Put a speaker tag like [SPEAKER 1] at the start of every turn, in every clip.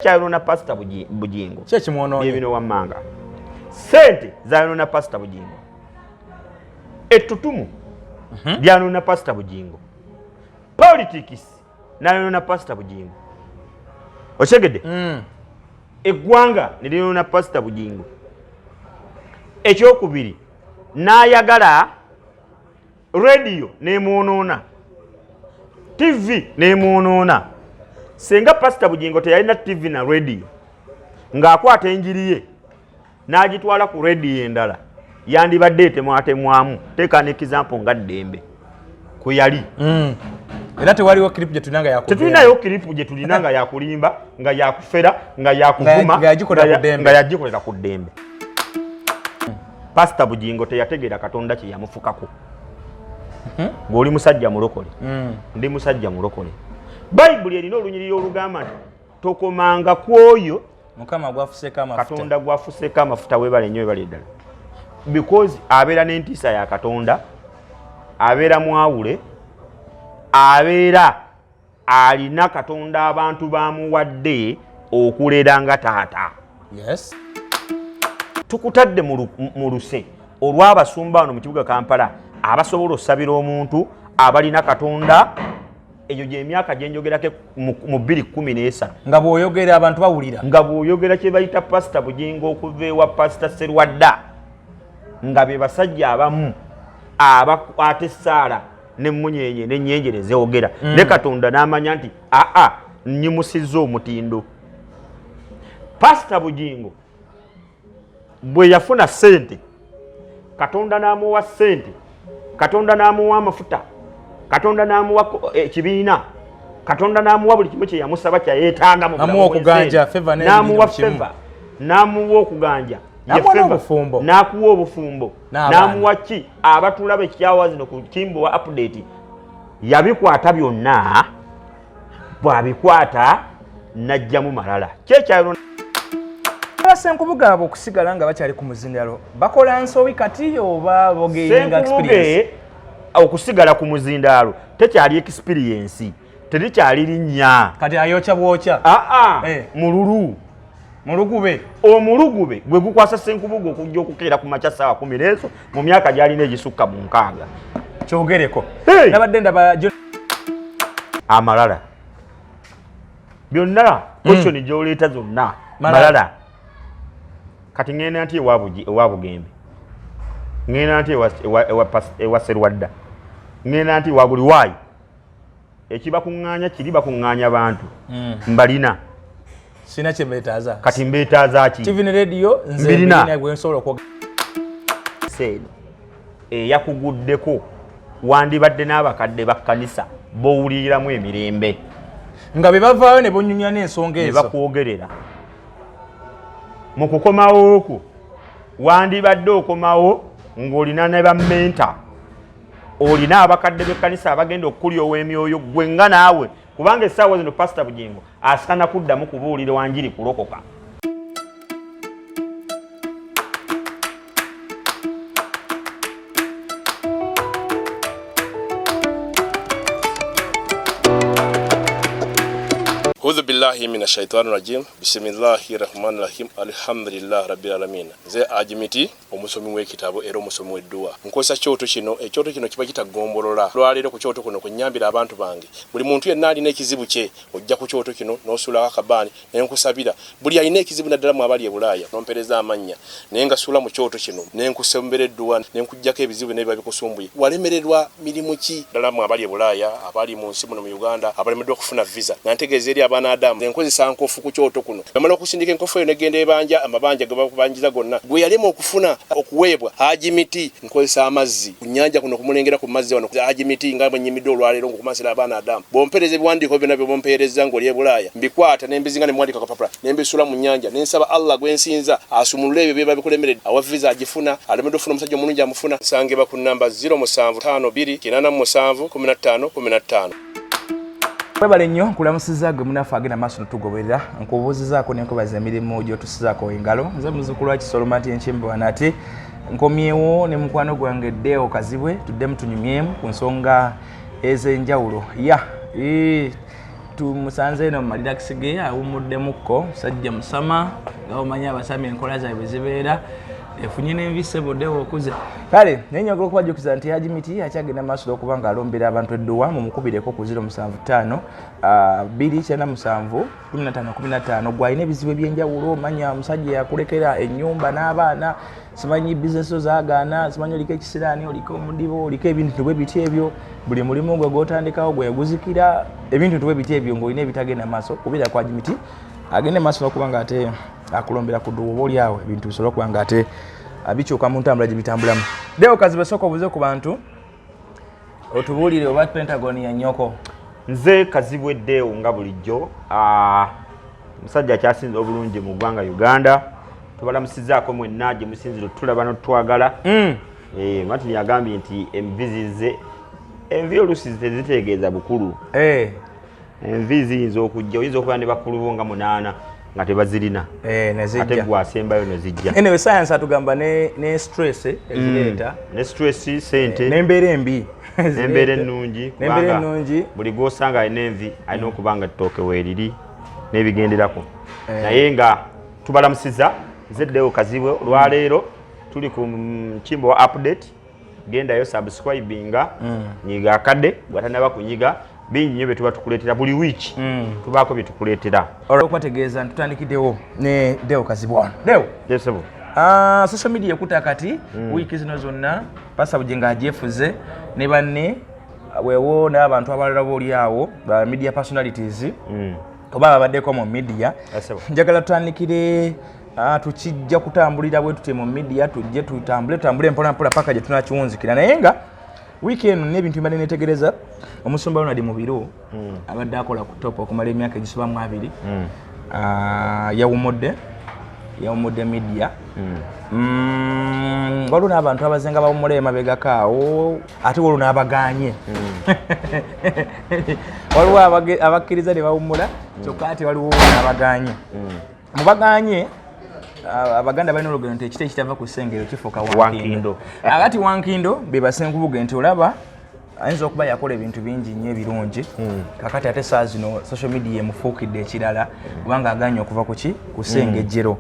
[SPEAKER 1] Kyayonona Pasita Bugingo
[SPEAKER 2] kyekimwonoonye
[SPEAKER 1] bino wammanga. Sente zayonona Pasita Bugingo, ettutumu lyanona Pasita Bugingo, politics nayonona Pasita Bugingo. Okyegedde? Eggwanga ne lyonona Pasita Bugingo. Ekyokubiri, n'ayagala rediyo nemwonoona, TV nemwonoona. Senga Pasita Bugingo teyalina TV na rediyo, ng'akwata enjiri ye n'agitwala ku rediyo endala, yandibadde etemwatemwamu. Teeka ne example nga Ddembe kwe yali.
[SPEAKER 2] Era tewaliwo clip gye tulina nga yakubeera.
[SPEAKER 1] Tetulinayo clip gye tulina nga yakulimba, nga yakufera, nga yakuvuma,
[SPEAKER 2] nga yagikolera ku ddembe.
[SPEAKER 1] Nga yagikolera ku ddembe. Pasita Bugingo teyategeera Katonda kye yamufukako. Ng'oli musajja mulokole, ndi musajja mulokole, Bayibuli erina olunyiriri olugamba nti tokomanga ku oyo
[SPEAKER 2] Mukama gwafuseeko amafuta.
[SPEAKER 1] Katonda gwafuseeko amafuta. Webale nnyo, webale ddala, because abeera n'entiisa ya Katonda, abeera mwawule, abeera alina Katonda abantu bamuwadde okulera nga taata. Tukutadde mu luse olw'abasumba wano mu kibuga Kampala abasobola osabira omuntu, abalina Katonda. Eyo gyemyaka gyenjogerako mu 2013.
[SPEAKER 2] Nga bw'oyogera abantu bawulira.
[SPEAKER 1] Nga bw'oyogera kye bayita Pasita Bugingo okuva ewa Pasita Serwadda, nga be basajja abamu abakwata essaala n'emmunyenye n'ennyenje ne zeogera, ne Katonda n'amanya nti aa, nnyimusizza omutindo. Pasita Bugingo bwe yafuna ssente, Katonda n'amuwa ssente, Katonda n'amuwa amafuta, Katonda n'amuwa ekibiina, Katonda n'amuwa buli kimu kye yamusaba, kyayeetaaga mu bulamu
[SPEAKER 2] N'amuwa okuganja,
[SPEAKER 1] bw'ensi.
[SPEAKER 2] Favor n'ebintu
[SPEAKER 1] N'amuwa
[SPEAKER 2] buli kimu.
[SPEAKER 1] favor, n'amuwa okuganja. Ye
[SPEAKER 2] N'amuwa
[SPEAKER 1] favor,
[SPEAKER 2] n'obufumbo.
[SPEAKER 1] N'akuwa obufumbo.
[SPEAKER 2] N'abaana.
[SPEAKER 1] N'amuwa ki abatulaba ekyawa zino ku Kimbowa Update. Yabikwata byonna, bw'abikwata n'ajjamu malala kyekyalo.
[SPEAKER 2] Abasenkubuga abo okusigala nga bakyali ku muzindalo bakola nsobi kati oba bogaininga experience?
[SPEAKER 1] Senkubuge okusigala ku muzindaalo tekyali experience, terikyali linnya.
[SPEAKER 2] Kati ayokya bwokya.
[SPEAKER 1] Aa.
[SPEAKER 2] Eh.
[SPEAKER 1] Mululu.
[SPEAKER 2] Mulugube.
[SPEAKER 1] Omulugube gwe gukwasa Senkubuge okujja okukeera ku makya saawa 10 ezo mu myaka gy'alina egisukka mu 60.
[SPEAKER 2] Kyogereko.
[SPEAKER 1] Hey!
[SPEAKER 2] Nabadde ndaba
[SPEAKER 1] Amalala byonna, question gy'oleeta zonna
[SPEAKER 2] Malala.
[SPEAKER 1] Malala. Kati ŋŋenda nti ewa Bugembe, ŋŋenda nti ewa Serwadda, ŋŋenda nti ewa buli waayi ekibakuŋŋaanya kiri bakuŋŋaanya bantu mbalina.
[SPEAKER 2] Sina kyembeetaaza.
[SPEAKER 1] Kati mbeetaaza ki?
[SPEAKER 2] TV ne radio nze
[SPEAKER 1] Mbirina.
[SPEAKER 2] mbirina gwe nsobola okwogera.
[SPEAKER 1] Seeno eyakuguddeko, wandibadde n'abakadde ba kkanisa b'owuliriramu emirembe.
[SPEAKER 2] Nga be bavaayo ne bonyumya n'ensonga
[SPEAKER 1] ne
[SPEAKER 2] ezo.
[SPEAKER 1] Bakwogerera mu kukomawo okwo, wandibadde okomawo ng'olina ne bamentor, olina abakadde b'ekkanisa abagenda okukulyowa emyoyo gwe nga naawe, kubanga essaawa zino Pasita Bugingo asaana kuddamu kubuulira wanjiri kulokoka.
[SPEAKER 3] Audhu billahi mina shaitani rajim, bisimillahi rahmani rahim, alhamdulillah rabbil alamin. Nze Ajimiti, omusomi w'ekitabo era omusomi w'edduwa. Nkozesa kyoto kino. Ekyoto kino kiba kitagombolola. Lwaleero ku kyoto kuno kwenyambira abantu bange. Buli muntu yenna alina ekizibu kye, ojja ku kyoto kino n'osuulako akabaani nenkusabira. Buli alina ekizibu, naddala mu abali e Bulaaya, nompereza amannya naye nga suula mu kyoto kino nenkusembera edduwa nenkuggyako ebizibu byonna ebiba bikusumbuye. Walemererwa mirimu ki? Ddala mu abali e Bulaaya, abali mu nsi muno mu Uganda, abalemeddwa okufuna visa, nga ntegeeza eri abaana Adamu, nkozesa nkofu ku kyoto kuno. Bamala okusindika enkofu eyo negenda ebanja amabanja ge bakubanjiza gonna gwe yalema okufuna okuweebwa. Hajimiti, nkozesa amazzi ku nnyanja kuno, kumulengera ku mazzi wano. Hajimiti, nga bwe nnyimidde olwaleero ng'okumansira abaana Adamu, bw'ompeereza ebiwandiiko byonna by'ompeereza ng'oli e Bulaaya, mbikwata ne mbizinga ne muwandiika kapapula ne mbisuula mu nnyanja ne nsaba Allah gwe nsinza asumulule ebyo biba bikulemeredde. Awa visa agifuna, alemeddwa okufuna omusajja omulungi amufuna. Nsangibwa ku nnamba 0752 87 15 15.
[SPEAKER 2] Webale nnyo, nkulamusiza gwe munaffe agenda maaso notugoberera, nkubuuzizaako nenkubaza emirimu gyotusizaako engalo. Nze muzukulu wa Kisoloma nti enkimbi ate nkomyewo ne mukwano gwange Deo Kazibwe, tuddemu tunyumyemu ku nsonga ez'enjawulo. Ya. Tumusanze eno mu malirax ge, awummuddemukko. Musajja musama, nga omanyi abasami enkola zaabwe zibeera efunye n'envi. Seboddewo okuze kale, naye nyogera okubajjukiza nti Haji Miti akyagenda maaso okuba nga alombera abantu edduwa. Mumukubireko ku 075 297 15 15. Gwalina ebizibu ebyenjawulo, omanya omusajja yakulekera ennyumba n'abaana, simanyi bizinesi zagaana, simanyi oliko ekisiraani, oliko omudibo, oliko ebintu bwe biti ebyo, buli mulimu gwe gwotandikawo gweguzikira, ebintu bwe biti ebyo, ng'olina ebitagenda maaso, kubira kwa Haji Miti agende maaso n'okuba nga ate akulombera ku dduwa, oba oli awo ebintu bisobole okuba nga ate bikyuka mu ntambula gye bitambulamu. Deo Kazibe, sooka obuze ku bantu, otubuulire oba Pentagon ya nnyoko.
[SPEAKER 1] Nze Kazibweddeewo nga bulijjo, omusajja akyasinze obulungi mu ggwanga Uganda. Tubalamusizaako mwenna gye musinzira otulaba n'otwagala. Martin yagambye nti envi zizze. Envi oluusi tezitegeeza bukulu. Envi ziyinza okujja, oyinza okuba ne bakulu bo nga munaana nga tebazirina, ate gwasembayo nezijja.
[SPEAKER 2] Anyway, science atugamba ne stress ezireeta.
[SPEAKER 1] Ne stress, sente.
[SPEAKER 2] N'embeera embi.
[SPEAKER 1] N'embeera ennungi.
[SPEAKER 2] N'embeera ennungi.
[SPEAKER 1] Buli gwosanga alina envi alina okuba nga ettooke weeriri n'ebigenderako. Naye nga tubalamusiza, nze Deo Kazibwe. Olwaleero tuli ku Kimbo wa update. Gendayo, subscribinga, nyiga akadde gwatanaba kunyiga. Bingi nnyo bye tuba tukuleetera buli wiiki, tubaako bye tukuleetera.
[SPEAKER 2] Olwokubategeeza nti tutandikiddewo ne Deo Kazibwe wano. Deo.
[SPEAKER 1] Yes, sebo.
[SPEAKER 2] Social media ekuta kati wiiki zino zonna Pastor Bugingo agyefuze ne banne weewo n'abantu abalala booli awo ba media personalities oba babaddeko mu media.
[SPEAKER 1] Yes, sebo.
[SPEAKER 2] Njagala tutandikire, tukijja kutambulira bwe tutye mu media, tujje tutambule tutambule mpola mpola paka gye tunakiwunzikira. Naye nga wiiki eno n'ebintu bibadde netegereza, omusumba Ronald Mubiru abadde akola ku Top okumala emyaka egisoba mu 20, yawumudde media. Waliwo n'abantu abazenga bawummula emabegako awo, ate waliwo n'abaganye, waliwo abakkiriza ne bawummula, kyokka ate waliwo n'abaganye. Mubaganye, Abaganda balina olugero nti ekiti ekitava ku ssengero kifuuka wankindo.
[SPEAKER 1] Wankindo.
[SPEAKER 2] Akati wankindo be basenkubuge nti olaba ayinza okuba yakola ebintu bingi nnyo ebirungi, kakati ate saa zino social media emufuukidde ekirala kubanga aganye okuva kuki ku ssengejjero.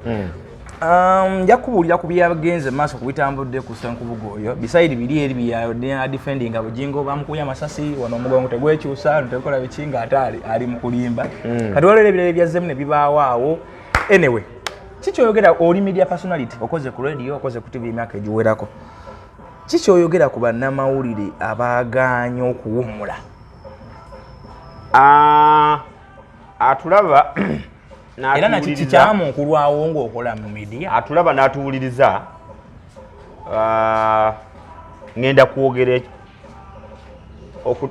[SPEAKER 2] Nja kubuulira ku byagenze maaso ku bitambudde ku Ssenkubuge oyo, beside biri eri byadefendinga Bugingo bamukubye amasasi wano, omugongo tegwekyusa, tegukola biki, nga ate ali mu kulimba. Kati waliwo ebirala ebyazzemu ne bibaawo awo. Anyway, kikyoyogera, oli media personality, okoze ku radio, okoze ku TV emyaka egiwerako, kikyoyogera ku bannamawulire abaagaanye okuwummula?
[SPEAKER 1] Atulaba
[SPEAKER 2] Era nakyo
[SPEAKER 1] n'atuwuliriza-
[SPEAKER 2] kikyamu okulwawo ng'okola mu media.
[SPEAKER 1] Atulaba n'atuwuliriza, ngenda kwogera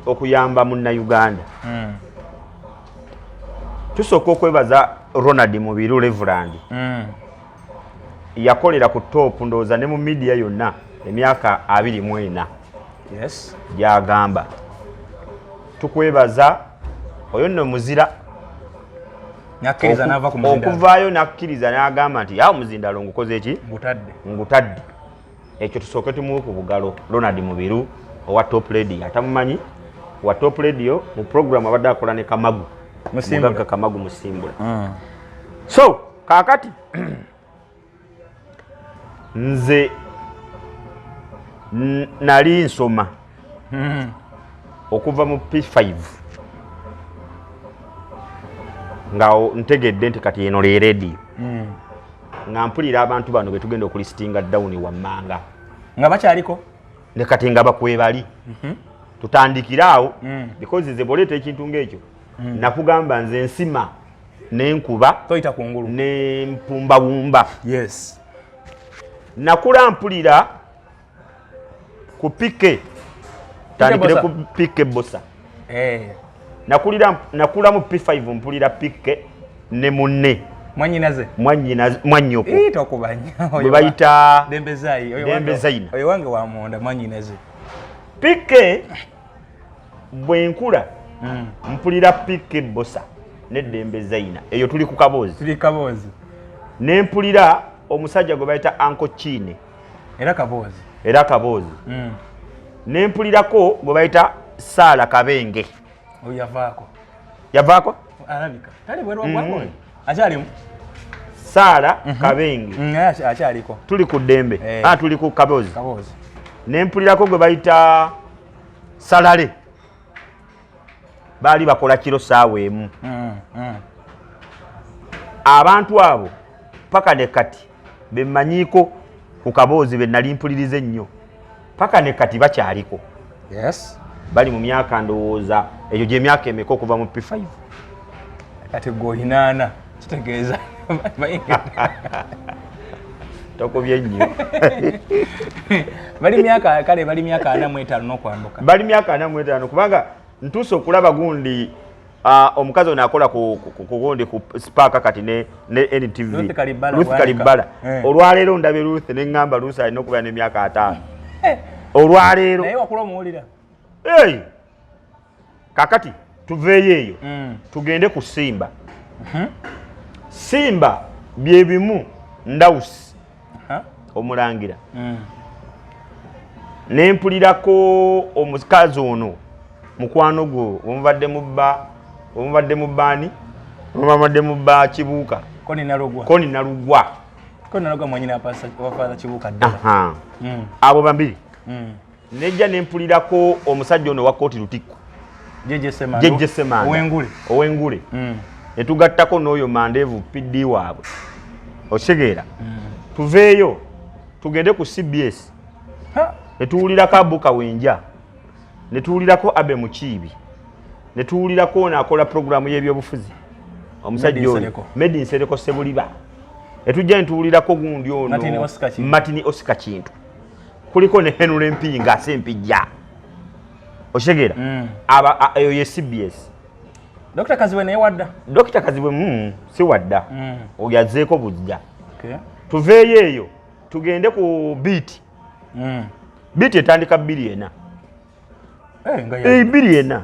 [SPEAKER 1] okuyamba munnayuganda. Tusooka okwebaza Ronald Mubiru, Reverend. Yakolera ku Top, ndowooza ne mu media yonna, emyaka 24 gyagamba. Tukwebaza oyo nno muzira.
[SPEAKER 2] Nakkiriza n'ava ku muzindalo.
[SPEAKER 1] Okuvaayo nakkiriza n'agamba nti awo muzindalo ngukoze eki?
[SPEAKER 2] Ngutadde.
[SPEAKER 1] Ngutadde. Ekyo tusooke tumuwe ku bugalo. Ronald Mubiru owa Top Radio, atamumanyi wa Top Radio mu program abadde akola ne Kamagu.
[SPEAKER 2] Musimbula.
[SPEAKER 1] Mugagga Kamagu Musimbula. So kaakati nze nali nsoma okuva mu P5 nga ntegedde nti kati eno le radio, nga mpulira abantu bano betugenda okulistinga down wammanga.
[SPEAKER 2] Nga bakyaliko.
[SPEAKER 1] Ne kati nga bakwebali, tutandikire awo, because nze bw'oleeta ekintu ng'ekyo, nakugamba nze nsima nenkuba.
[SPEAKER 2] Toyita kungulu.
[SPEAKER 1] Nempumbawumba. Nakula mpulira ku PK, tandikire
[SPEAKER 2] Bosa.
[SPEAKER 1] ku PK Bosa. Nakula mu P5 mpulira PK ne munne.
[SPEAKER 2] Mwanyinaze.
[SPEAKER 1] Mwanyoko.
[SPEAKER 2] Ii, tokubanya.
[SPEAKER 1] Bwe bayita
[SPEAKER 2] Dembezayi. Oyo
[SPEAKER 1] Dembe Zaina.
[SPEAKER 2] Oyo wange wa munda, mwanyinaze.
[SPEAKER 1] PK bwe nkula mpulira PK Bosa ne Dembe Zaina, eyo tuli ku kaboozi.
[SPEAKER 2] Tuli kaboozi.
[SPEAKER 1] Ne mpulira omusajja gwe bayita Uncle Chine.
[SPEAKER 2] Era kaboozi.
[SPEAKER 1] Era kaboozi. Ne mpulirako gwe bayita Saala Kabenge.
[SPEAKER 2] Oyo yavaako.
[SPEAKER 1] Yavaako.
[SPEAKER 2] Alabika tali bweru wa ggwanga. Oyo akyalimu.
[SPEAKER 1] Saara Kabenge.
[SPEAKER 2] Naye akyaliko.
[SPEAKER 1] Tuli ku ddembe.
[SPEAKER 2] Eh.
[SPEAKER 1] Ah, tuli ku kaboozi.
[SPEAKER 2] Kaboozi.
[SPEAKER 1] Nempulirako gwe bayita Salale, baali bakola kiro saawa 1. Abantu abo paka ne kati bemmanyiiko ku kaboozi, be nali mpuliriza ennyo, paka ne kati bakyaliko. Bali mu myaka, ndowooza egyo gyemyaka emeka okuva mu P5?
[SPEAKER 2] Kati gwe olinaana, kitegeeza
[SPEAKER 1] Tokubye nnyo.
[SPEAKER 2] Bali myaka, kale bali myaka 45 n'okwambuka.
[SPEAKER 1] Bali myaka 45, kubanga ntuuse okulaba gundi, omukazi ono akola ku gundi ku Spark kati ne NTV.
[SPEAKER 2] Ruth Kalibala.
[SPEAKER 1] Ruth
[SPEAKER 2] Bwanika.
[SPEAKER 1] Kalibala.
[SPEAKER 2] Eh.
[SPEAKER 1] Olwaleero ndabe Ruth neŋŋamba Ruth alina okubeera n'emyaka 50 olwaleero.
[SPEAKER 2] Naye wakula omuwulira.
[SPEAKER 1] Hey! Kakati tuveeyo eyo, tugende ku Simba. Simba bye bimu Ndawusi, omulangira. Nempulirako omukazi ono mukwano gwo omubadde mubba, omubadde mubbaani, omubadde mubba Kibuuka.
[SPEAKER 2] Koni Nalugwa.
[SPEAKER 1] Koni Nalugwa.
[SPEAKER 2] Koni Nalugwa mwanyina wa Father Kibuuka ddala.
[SPEAKER 1] Aha. Abo bambiri. Nejja nempulirako omusajja ono wa kooti Lutikko.
[SPEAKER 2] Jeje Semanda.
[SPEAKER 1] Jeje Semanda.
[SPEAKER 2] Owengule.
[SPEAKER 1] Owengule. Netugattako n'oyo Mandeevu PD waabwe, okitegeera? Tuveeyo tugende ku CBS. Netuwulirako Abuka Wenja, netuwulirako Abe Mukiibi, netuwulirako ono akola puroguramu y'ebyobufuzi, omusajja
[SPEAKER 2] Medi
[SPEAKER 1] oyo
[SPEAKER 2] Nsereko.
[SPEAKER 1] Medi Nsereko Sebuliba. Netujja netuwulirako gundi ono
[SPEAKER 2] Martin Oscar Kintu.
[SPEAKER 1] Martin Oscar Kintu. Kuliko ne Henry Mpinga Sempijja, okitegeera? Eyo ye CBS.
[SPEAKER 2] Dr. Kazibwe naye wadda.
[SPEAKER 1] Dokita Kazibwe, si wadda. Oyo azzeeko bujja. Tuveeyo eyo tugende ku Beat. Beat etandika 24.
[SPEAKER 2] Eh, nga
[SPEAKER 1] Eh, 24.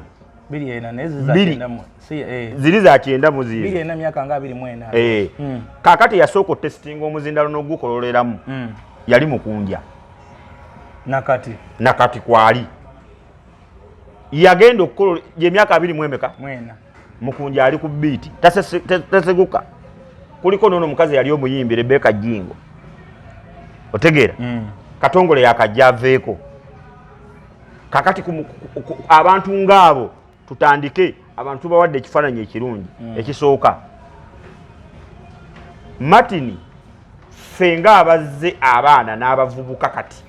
[SPEAKER 2] 24, naye ziza
[SPEAKER 1] Bbiri.
[SPEAKER 2] 90 si eh.
[SPEAKER 1] Ziri za 90 mu ziizo.
[SPEAKER 2] 24, myaka nga 24.
[SPEAKER 1] Eh. Kaakati yasooka otesitinga omuzindalo n'ogukololeramu yali Mukunja.
[SPEAKER 2] Nakati.
[SPEAKER 1] Nakati kwali yagenda okukola gyemyaka abiri mu emeka?
[SPEAKER 2] Mwena.
[SPEAKER 1] Mukunja ali ku Beat, taseguka. Kuliko noono omukazi yali omuyimbi Rebeka Jingo, otegeera? Katongole yakajja aveeko. Kakati abantu ngaabo tutandike, abantu tubawadde ekifaananyi ekirungi. Ekisooka, Martin, ffe ngaabazze abaana n'abavubuka kati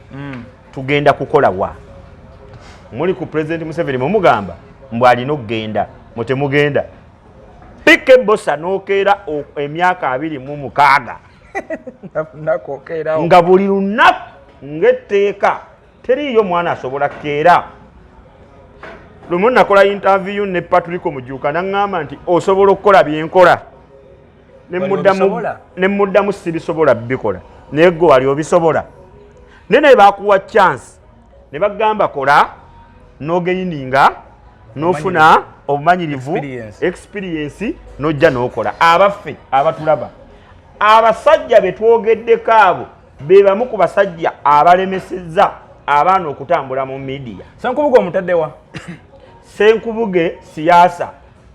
[SPEAKER 1] tugenda kukola wa? Muli ku President Museveni, mumugamba mbw alina okugenda, mutemugenda pike bosa n'okeera emyaka 26
[SPEAKER 2] Nakokeerawo.
[SPEAKER 1] Nga buli lunaku ng'etteeka teriiyo mwana asobola keera. Lumu nakola interview ne Patrick Omujuuka, naŋŋamba nti osobola okukola byenkola. Ne
[SPEAKER 2] Wali obisobola?
[SPEAKER 1] Ne muddamu sibisobola bikola, naye gwe wali obisobola. Naye bakuwa chance ne bagamba kola n'ogeyininga n'ofuna obumanyirivu,
[SPEAKER 2] Experience.
[SPEAKER 1] Experience, n'ojja n'okola. Abaffe abatulaba, abasajja be twogeddeko abo be bamu ku basajja abalemesezza abaana okutambula mu media.
[SPEAKER 2] Senkubuge omutaddewa?
[SPEAKER 1] Senkubuge siyaasa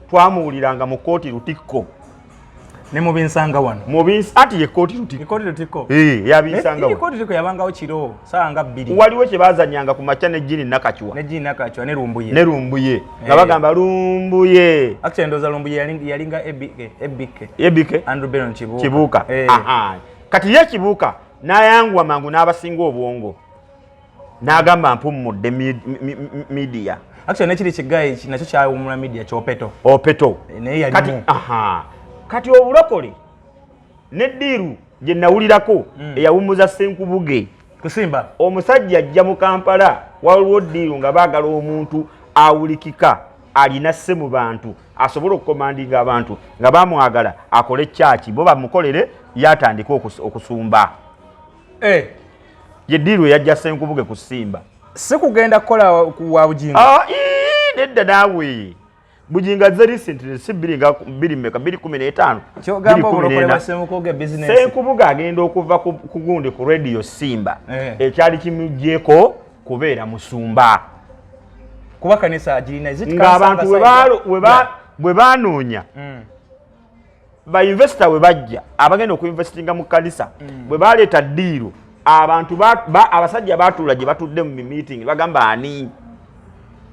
[SPEAKER 1] twamuwuliranga mu kooti Lutikko.
[SPEAKER 2] Ne mubinsanga wano.
[SPEAKER 1] Anti ye kooti Lutikko.
[SPEAKER 2] Kooti Lutikko.
[SPEAKER 1] Eh, yabinsanga wano.
[SPEAKER 2] Kooti Lutikko yabangawo kiro saawa nga 2.
[SPEAKER 1] Waliwo kye baazanyanga ku makya ne Jini Nakacwa.
[SPEAKER 2] Ne Jini Nakacwa ne Lumbuye.
[SPEAKER 1] Ne Lumbuye nga
[SPEAKER 2] Eh.
[SPEAKER 1] bagamba Lumbuye.
[SPEAKER 2] Actually ndowooza Lumbuye yalinga ABK, ABK.
[SPEAKER 1] Ebike.
[SPEAKER 2] Andrew Benon Kibuuka.
[SPEAKER 1] Kibuuka.
[SPEAKER 2] Eh.
[SPEAKER 1] Aha. Kati ye Kibuuka n'ayanguwa mangu n'abasinga obwongo n'agamba mpummudde media.
[SPEAKER 2] Actually nekiri kigayi nakyo kyawumula media, kyopeto.
[SPEAKER 1] Opeto.
[SPEAKER 2] Naye yalimu.
[SPEAKER 1] Kati, aha. Kati obulokole neddiiru gye nawulirako eyawummuza Senkubuge
[SPEAKER 2] Kusimba.
[SPEAKER 1] Omusajja ajja mu Kampala, waliwo ddiiru nga baagala omuntu awulikika, alina sse mu bantu, asobole okukomandinga abantu, nga bamwagala akole kyaki, bo bamukolere yatandike okusumba.
[SPEAKER 2] Eh.
[SPEAKER 1] Ye ddiiru eyajja Senkubuge ku Simba.
[SPEAKER 2] Si kugenda kukola wa Bugingo?
[SPEAKER 1] Ah, ii, nedda naawe, Bugingo azze recently, si bbiri nga bbiri meka, 2015.
[SPEAKER 2] Kyogamba
[SPEAKER 1] 2014.
[SPEAKER 2] obulokole bwa Senkubuge business.
[SPEAKER 1] Senkubuge agenda okuva ku gundi ku Radio Simba,
[SPEAKER 2] Eh.
[SPEAKER 1] ekyali kimugyeko kubeera musumba.
[SPEAKER 2] Kuba kanisa agirina. Is it
[SPEAKER 1] Ng'abantu
[SPEAKER 2] Kansanga side?
[SPEAKER 1] Bwe banoonya ba investor, bwe bajja abagenda okuinvestinga mu kanisa, bwe baleeta deal, abantu abasajja batuula gye batudde mu meeting, bagamba ani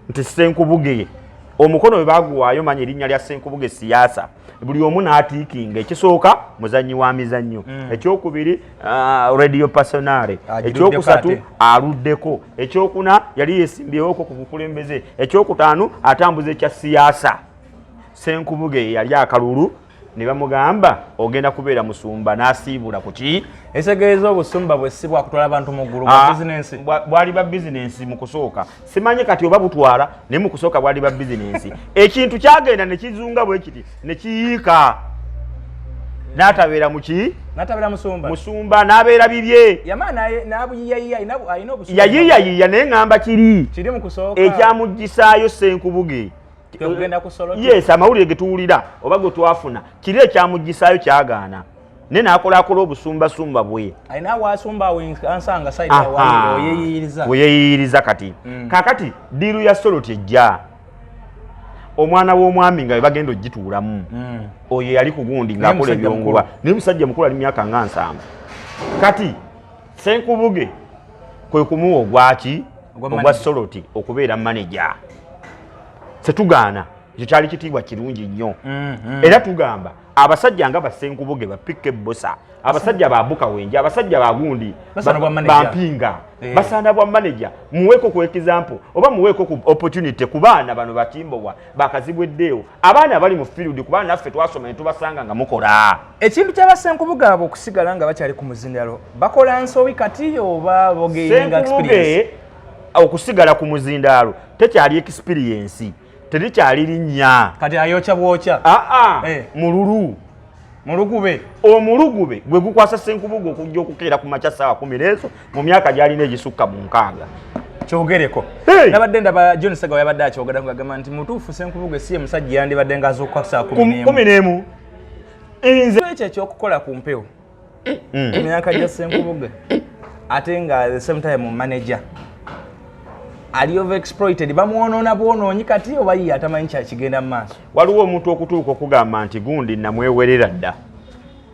[SPEAKER 1] nti Ssenkubuge. Omukono bwe baguwaayo, manya erinnya lya Ssenkubuge siyaasa, buli omu n'atiikinga. Ekisooka, muzannyi wa mizannyo. Ekyokubiri, radio personality.
[SPEAKER 2] Agiruddeko.
[SPEAKER 1] Ekyokusatu,
[SPEAKER 2] Ate.
[SPEAKER 1] aluddeko. Ekyokuna, yali yesimbyewoko ku bukulembeze. Ekyokutaano, atambuza ekya siyaasa. Ssenkubuge ye yali akalulu ne bamugamba ogenda kubeera musumba, n'asiibula ku ki?
[SPEAKER 2] Ekitegeeza obusumba bwe si bwakutwala abantu mu ggulu, bwa
[SPEAKER 1] Ah,
[SPEAKER 2] bizinensi.
[SPEAKER 1] Bwali ba bizinensi mu kusooka. Simanyi kati oba butwala, naye mu kusooka bwali ba bizinensi. Ekintu kyagenda ne kizunga bwe kiti ne kiyiika, n'atabeera muki?
[SPEAKER 2] N'atabeera musumba.
[SPEAKER 1] Musumba, n'abeera bibye.
[SPEAKER 2] Yamala n'abuyiyayiya, alina obusumba.
[SPEAKER 1] Yayiyayiya, naye ŋŋamba kiri
[SPEAKER 2] kiri mu kusooka
[SPEAKER 1] ekyamugisaayo Ssenkubuge
[SPEAKER 2] Kwe kugenda ku Soroti.
[SPEAKER 1] Yes, amawulire ge tuwulira oba ge twafuna, kiri ekyamugisaayo kyagaana, naye n'akolakola obusumbasumba bwe.
[SPEAKER 2] Alina wasumba awo ansanga side.
[SPEAKER 1] Aha.
[SPEAKER 2] Oyeyiyiriza.
[SPEAKER 1] Weyeyiyiriza kati. Kakati deal ya Soroti ejja, omwana w'omwami nga bwe bagenda ogituulamu, oyo yali ku gundi
[SPEAKER 2] Naye
[SPEAKER 1] ng'akola
[SPEAKER 2] musajja
[SPEAKER 1] ebyonguba,
[SPEAKER 2] mukulu.
[SPEAKER 1] Naye musajja mukulu, ali myaka nga 70. Kati Senkubuge kwe kumuwa ogwaki?
[SPEAKER 2] Ogwa
[SPEAKER 1] Ogwa
[SPEAKER 2] manager.
[SPEAKER 1] Soroti, okubeera manager. Setugaana, ekyo kyali kitiibwa kirungi nnyo. Era tugamba abasajja nga basenkubuge, bapika ebbosa, abasajja babuka wenje, abasajja bagundi
[SPEAKER 2] Basaana bwa manager.
[SPEAKER 1] bampinga,
[SPEAKER 2] Eh.
[SPEAKER 1] basaana bwa manager. Muweeko ku example oba muweeko ku opportunity ku baana bano bakimbowa bakazibweddeewo, abaana bali mu field, ku baana naffe twasoma ne tubasanga nga mukola.
[SPEAKER 2] Ekintu ky'abasenkubuge abo okusigala nga bakyali ku muzindalo, bakola nsobi kati oba bogaininga experience?
[SPEAKER 1] Senkubuge okusigala ku muzindaalo tekyali experience, terikyali linnya.
[SPEAKER 2] Kati ayokya bwokya.
[SPEAKER 1] Aa,
[SPEAKER 2] Eh.
[SPEAKER 1] mululu.
[SPEAKER 2] Mulugube.
[SPEAKER 1] Omulugube gwe gukwasa Senkubuge okujja okukeera ku makya saawa 10 ezo mu myaka gy'alina egisukka mu 60.
[SPEAKER 2] Kyogereko.
[SPEAKER 1] Hey!
[SPEAKER 2] Nabadde ndaba John Segawa yabadde akyogera ngagamba nti mutuufu, Senkubuge si ye musajja yandibadde ng'azuukuka saa kumi n'emu.
[SPEAKER 1] 11 nze
[SPEAKER 2] Ekyo ekyokukola ku mpewo emyaka gya Senkubuge, ate nga the same time manager ali over exploited, bamwonoona bwonoonyi kati oba ye atamanyi kyakigenda mu maaso?
[SPEAKER 1] Waliwo omuntu okutuuka okugamba nti gundi namwewerera dda.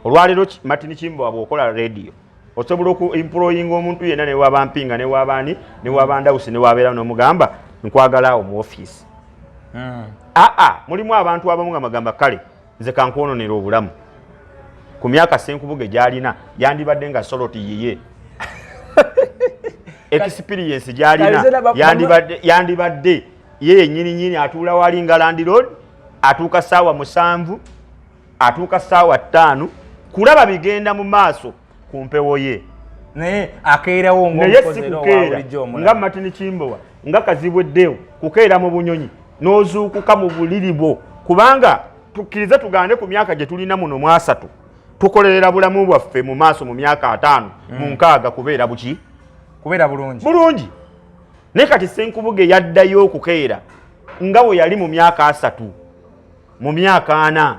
[SPEAKER 1] Olwaleero Martin Kimbowa, bw'okola radio osobola oku employinga omuntu yenna, newaba mpinga, newabaani, newaba ndawusi, newabeera n'omugamba nkwagala awo mu ofiisi. Aa, mulimu abantu abamu nga magamba kale nze kankwononera obulamu. Ku myaka Senkubuge gy'alina, yandibadde nga Soroti yiye, experience gy'alina,
[SPEAKER 2] Kale ze
[SPEAKER 1] yandibadde ye yennyini nyini atuula wali nga landlord, atuuka saawa 7, atuuka saawa 5 kulaba bigenda mu maaso ku mpewo ye.
[SPEAKER 2] Naye akeerawo
[SPEAKER 1] Naye
[SPEAKER 2] ng'omukozi
[SPEAKER 1] si
[SPEAKER 2] era
[SPEAKER 1] kukeera
[SPEAKER 2] owa bulijjo
[SPEAKER 1] nga
[SPEAKER 2] omulala.
[SPEAKER 1] Martin Kimbowa, nga kazibweddeewo, kukeera mu bunyonyi n'ozuukuka mu buliri bwo, kubanga tukkirize tugande, ku myaka gye tulina muno mu 30 tukolerera bulamu bwaffe mu maaso mu myaka 50, mu 60 kubeera buki?
[SPEAKER 2] Kubeera bulungi.
[SPEAKER 1] Bulungi. Naye kati Senkubuge yaddayo okukeera nga bwe yali mu myaka 30, mu myaka 40.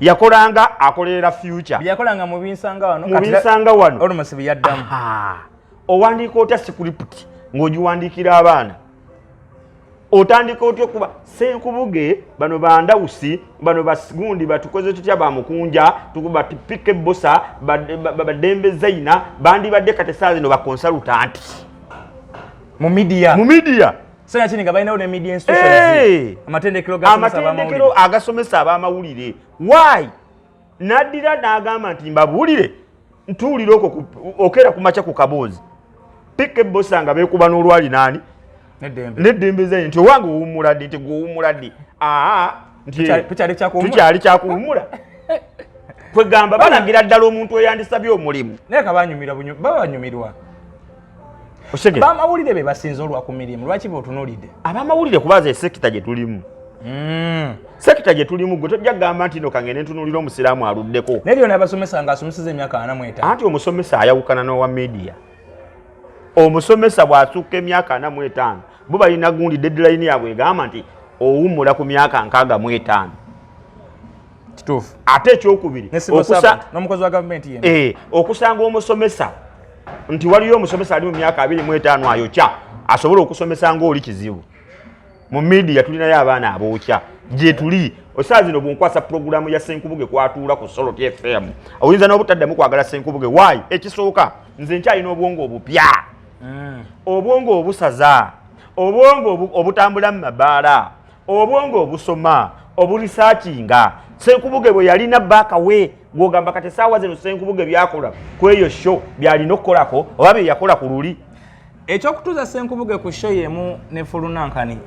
[SPEAKER 1] Yakolanga akolerera future.
[SPEAKER 2] Byeyakolanga mu binsanga wano.
[SPEAKER 1] Mu binsanga wano.
[SPEAKER 2] Almost byaddamu.
[SPEAKER 1] Aha. Owandiika otya script ng'ogiwandiikira abaana? Otandika otya okuba Senkubuge? Bano bandawusi, bano basigundi, batukoze tutya, bamukunja, batipika ebbosa, badembe zaina, bandibadde kati saa zino baconsultant
[SPEAKER 2] mu media.
[SPEAKER 1] Mu media.
[SPEAKER 2] Senakini nga balinawo ne media institutions.
[SPEAKER 1] Hey!
[SPEAKER 2] Amatendekero gasomesa
[SPEAKER 1] amatendekero
[SPEAKER 2] abamawulire.
[SPEAKER 1] Agasomesa abamawulire. Why naddira n'agamba nti mbabuulire, ntuulire okwo okeera ku makya ku kaboozi pika ebbosa nga beekuba n'olwali naani?
[SPEAKER 2] Neddembe.
[SPEAKER 1] Neddembe zaini nti owange owummula ddi? Nti gwe owummula ddi? Aa, nti
[SPEAKER 2] Tukyali kyakuwummula.
[SPEAKER 1] Tukyali kyakuwummula. Kwegamba balagira ddala omuntu eyandisabye omulimu.
[SPEAKER 2] Naye ka banyumirwa baba banyumirwa.
[SPEAKER 1] Oshegere.
[SPEAKER 2] Bamawulire be basinze olwa ku mirimu, lwaki botunuulidde?
[SPEAKER 1] Abamawulire kubaza esekita gye tulimu, sector gye tulimu, gwe tojja kugamba nti no kangende ntunuulira omusiraamu aluddeko.
[SPEAKER 2] Naye lyona abasomesa ng'asomeseza emyaka 45.
[SPEAKER 1] Anti omusomesa ayawukana n'owa media. Omusomesa bw'asukka emyaka 45, bo balina gundi deadline yaabwe egamba nti owummula ku myaka 65.
[SPEAKER 2] Kituufu.
[SPEAKER 1] Ate ekyokubiri,
[SPEAKER 2] Ne civil servant, n'omukozi wa gavumenti yenna.
[SPEAKER 1] Eh, okusanga omusomesa nti waliyo omusomesa ali mu myaka 25 ayokya, asobola okusomesa ng'oli kizibu. Mu media tulinayo abaana abookya, Gyetuli osaawa zino, bwonkwasa puroguramu ya Senkubuge kwatuula ku Salt FM, oyinza n'obutaddamu kwagala Senkubuge. Waayi, ekisooka, nze nkyalina obwongo obupya, obwongo obusaza, obwongo obutambula mu mabaala, obwongo obusoma, oburisaakinga. Senkubuge bwe yalina baakawe gwogamba kati esaawa zino Senkubuge byakola ku eyo show byalina okukolako oba bye yakola ku luli.
[SPEAKER 2] Ekyokutuuza Senkubuge ku show yemu ne Fulunankani,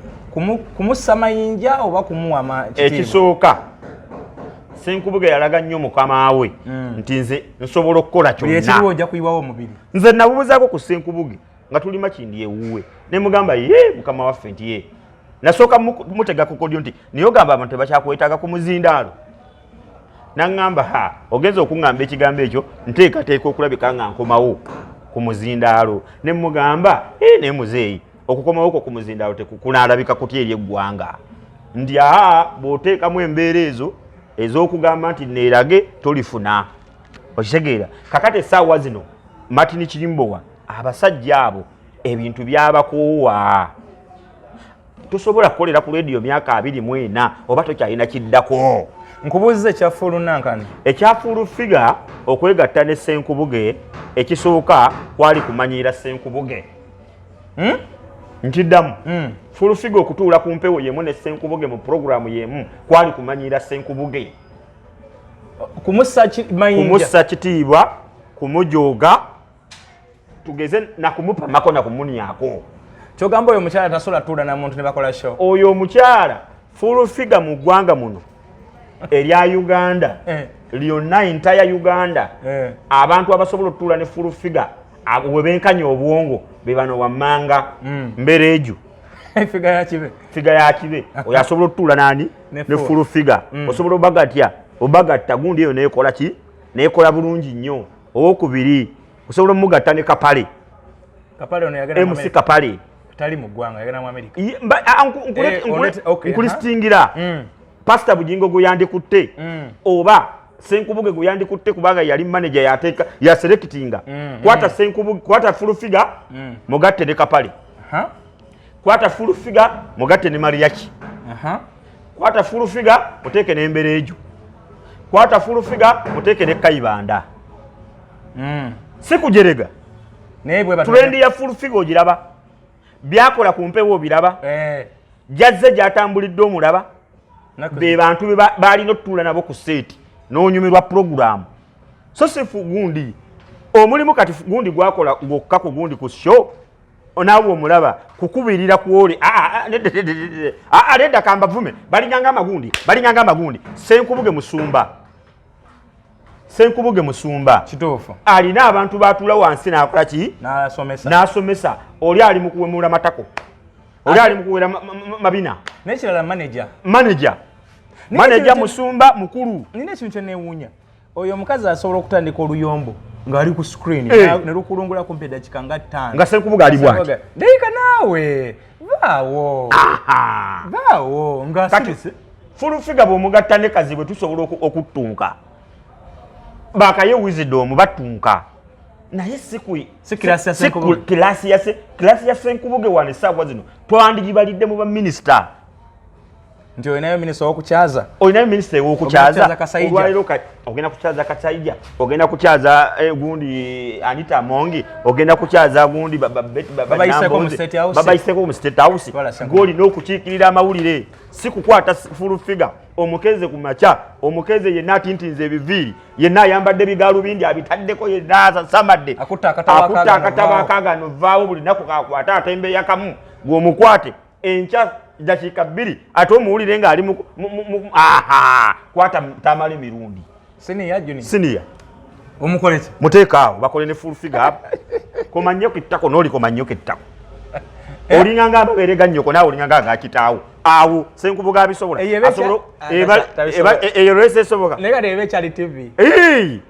[SPEAKER 2] kumussa mayinja oba kumuwa kitiibwa?
[SPEAKER 1] Ekisooka, Senkubuge yalaga nnyo mukama we nti nze nsobola okukola
[SPEAKER 2] Buli ekiriwo
[SPEAKER 1] kyonna.
[SPEAKER 2] Ojja kuyiwawo omubiri.
[SPEAKER 1] Nze nabuuzaako ku Senkubuge nga tuli Makindi ewuwe, ne mugamba ye mukama waffe nti ye nasooka mutega ku kodyo nti naye ogamba abantu tebakyakwetaaga ku muzindaalo. Naŋŋamba, ha, ogenza okuŋŋamba ekigambo ekyo, nteekateeka okulabika nga nkomawo ku muzindaalo. Ne mugamba, e naye muzeeyi, okukomawo kwo ku muzindaalo tekukunaalabika kutya eri eggwanga? Nti aa, bw'oteekamu embeera ezo ez'okugamba nti neerage, tolifuna. Okitegeera? Kakati essaawa zino Martin Kirimbowa, abasajja abo ebintu byabakoowa. Tosobola kukolera ku rediyo myaka 24 oba tokyalina kiddako.
[SPEAKER 2] Nkubuuziza ekya Fulunankani.
[SPEAKER 1] Ekya Full Figure okwegatta ne Senkubuge, ekisooka kwali kumanyiira Senkubuge. Nkiddamu. Full Figure okutuula ku mpewo yemu ne Senkubuge mu puroguramu yemu kwali kumanyiira Senkubuge.
[SPEAKER 2] Kumussa mayinja.
[SPEAKER 1] Kumussa kitiibwa, kumujooga, tugeze nakumupamako, nakumunyako.
[SPEAKER 2] Kyogamba oyo omukyala tasobola tuula na muntu ne bakola show?
[SPEAKER 1] Oyo omukyala Full Figure, mu ggwanga muno erya Uganda lyonna, entire Uganda, abantu abasobola okutuula ne Full Figure we benkanya obwongo be bano wammanga. Mbereeju.
[SPEAKER 2] Figure ya kibe.
[SPEAKER 1] Figure ya kibe. Oyo asobola okutuula nani?
[SPEAKER 2] Ne
[SPEAKER 1] Ne
[SPEAKER 2] Full.
[SPEAKER 1] Full Figure. Osobola obagatya, obagatta gundi eyo nekola ki, nekola bulungi nnyo. Owokubiri osobola omugatta ne Kapale.
[SPEAKER 2] Kapale ono yagenda mu
[SPEAKER 1] MC
[SPEAKER 2] America.
[SPEAKER 1] Kapale.
[SPEAKER 2] Tali mu ggwanga, yagenda mu America.
[SPEAKER 1] Ye- mba- a- a, nku- nkule- Nkulistingira Pasita Bugingo gwe yandikutte oba Senkubuge gwe yandikutte, kubanga yali manager, yateeka yaselectinga. Kwata Senkubuge, kwata Full Figure, mugatte ne Kapale. Kwata Full Figure, mugatte ne Mariachi. Kwata Full Figure, muteeke n'embeera egyo. Kwata Full Figure, muteeke ne Kayibanda. Si kujerega.
[SPEAKER 2] Naye bwe
[SPEAKER 1] Trend ya Full Figure ogiraba, byakola ku mpewo obiraba, jazze gyatambulidde omulaba. Be bantu be balina okutuula nabo ku set n'onyumirwa puroguramu, so si gundi omulimu kati gundi gwakola gwokka ku gundi ku show, naawe omulaba kukubirira kwoli. Nedda, kambavume, balinganga amagundi, balinganga amagundi. Senkubuge musumba, Senkubuge musumba.
[SPEAKER 2] Kituufu.
[SPEAKER 1] Alina abantu batuula wansi n'akola ki?
[SPEAKER 2] N'asomesa.
[SPEAKER 1] N'asomesa. Oli ali mu kuwemula matako, oli ali mu kuwera mabina.
[SPEAKER 2] N'ekirala, manager.
[SPEAKER 1] Manager.
[SPEAKER 2] Naye
[SPEAKER 1] manager musumba mukulu.
[SPEAKER 2] Nina ekintu kyeneewuunya, oyo omukazi asobola okutandika oluyombo ng'ali ku screen ne lukulungula kumpi eddakiika nga 5.
[SPEAKER 1] Nga Senkubuge ali bw'ati.
[SPEAKER 2] Dakiika naawe vaawo.
[SPEAKER 1] Aha.
[SPEAKER 2] Vaawo
[SPEAKER 1] Kati
[SPEAKER 2] ng'asirise.
[SPEAKER 1] Full Figure bw'omugatta ne Kazibwe, tusobola okuttunka. Bakaye Wisdom batunka, naye si
[SPEAKER 2] Si class ya
[SPEAKER 1] si ku-
[SPEAKER 2] Senkubuge.
[SPEAKER 1] Class ya Senkubuge wano essaawa zino twandigibalidde mu baminisita.
[SPEAKER 2] Nti olinayo minisita owokukyaza.
[SPEAKER 1] Olinayo minisita
[SPEAKER 2] Ogenda
[SPEAKER 1] ew'okukyaza.
[SPEAKER 2] kukyaza Kasaija.
[SPEAKER 1] Olwaleero ogenda kukyaza Kasaija, ogenda kukyaza gundi Anita Amongi, ogenda kukyaza gundi
[SPEAKER 2] Babayiseeko mu
[SPEAKER 1] Nambooze.
[SPEAKER 2] State House.
[SPEAKER 1] Babayiseeko mu State House.
[SPEAKER 2] Twala Senkubuge.
[SPEAKER 1] Gw'olina okukiikirira amawulire, si kukwata Full Figure omukeze ku makya, omukeze yenna atintinze ebiviiri, yenna ayambadde bigaalubindi abitaddeko, yenna asasamadde.
[SPEAKER 2] Akutte akatabo.
[SPEAKER 1] Akutte
[SPEAKER 2] akaagano.
[SPEAKER 1] akatabo.
[SPEAKER 2] Vaawo.
[SPEAKER 1] Akaagano, vaawo. Buli nnaku kakwate atembeeya kamu, gw'omukwate enkya dakiika 2 ate omuwulire ng'ali aha, kwata Tamala Emirundi.
[SPEAKER 2] Senior, junior?
[SPEAKER 1] Senior.
[SPEAKER 2] Omukoleki?
[SPEAKER 1] Muteeka awo bakole ne Full Figure. Komanyoko ettako n'oli komanyoko ettako, olinganga amabeere ga nnyoko, naawe olinganga agakitaawo. Awo Senkubuga abisobola.
[SPEAKER 2] Eyo eba
[SPEAKER 1] Asobola
[SPEAKER 2] Ah,
[SPEAKER 1] eba eyo lwesi esoboka.
[SPEAKER 2] Naye kati eba ekyali TV
[SPEAKER 1] Ei!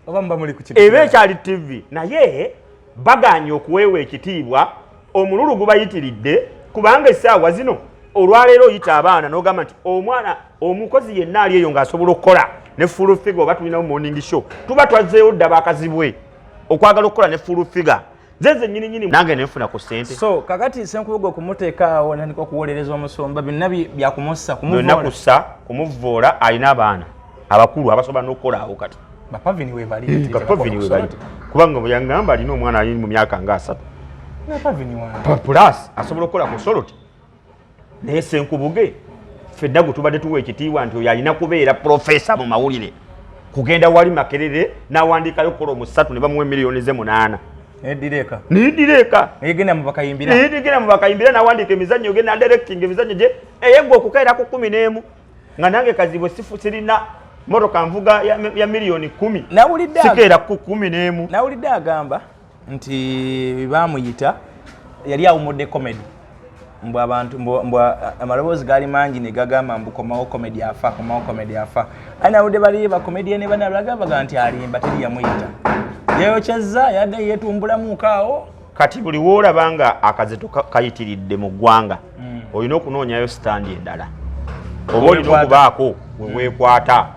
[SPEAKER 2] oba muba muli ku kintu
[SPEAKER 1] Eba
[SPEAKER 2] kirala?
[SPEAKER 1] ekyali TV, naye baganye okuweewa ekitiibwa. Omululu gubayitiridde, kubanga essaawa zino olwaleero oyita abaana n'ogamba nti omwana omukozi yenna ali eyo ng'asobola okukola ne Full Figure, oba tulinawo morning show, tuba twazzeeyo dda bakazibwe okwagala okukola ne Full Figure. Nze nze nyini nyini nange nenfuna ku ssente.
[SPEAKER 2] So kakati Senkubuge okumuteeka awo natandika okuwolereza omusumba, byonna byakumussa,
[SPEAKER 1] byonna
[SPEAKER 2] kumuvoola.
[SPEAKER 1] Kussa, kumuvoola. Alina abaana abakulu abasobola n'okukola awo kati.
[SPEAKER 2] Bapavini webali.
[SPEAKER 1] Bapavini webali, kubanga bwe yangamba alina omwana ali mu myaka nga 30.
[SPEAKER 2] Bapavini wange.
[SPEAKER 1] Plus asobola okukola ku Soloti. Naye Senkubuge ffenna gwe tubadde tuwa ekitiibwa nti oyo alina kubeera profesa mu mawulire, kugenda wali Makerere n'awandiikayo kolomu 3 ne bamuwa emiliyoni ze 8.
[SPEAKER 2] Nedireka.
[SPEAKER 1] Nidireka.
[SPEAKER 2] Negenda mu bakayimbira.
[SPEAKER 1] Nigenda mu bakayimbira, n'awandiika emizannyo ge, nadirecting emizannyo gye. Eyegwe okukeera ku 11 nga nange Kazibwe sifu sirina motoka nvuga ya miliyoni 10.
[SPEAKER 2] Nawulidde
[SPEAKER 1] Sikeera ku 11.
[SPEAKER 2] Nawulidde agamba nti bamuyita yali awumudde comedy, mbu abantu mbu amaloboozi gaali mangi ne gagamba mbu komawo comedy afa, komawo comedy afa. Aye nawulidde bali bakomedian banalagabaga nti alimba, teri yamuyita, yeyokyezza yadde yetumbulamuko awo.
[SPEAKER 1] Kati buli woolaba nga akazito kayitiridde mu ggwanga, olina okunoonyayo stand endala oba olina
[SPEAKER 2] Weekwata.
[SPEAKER 1] okubaako weweekwata.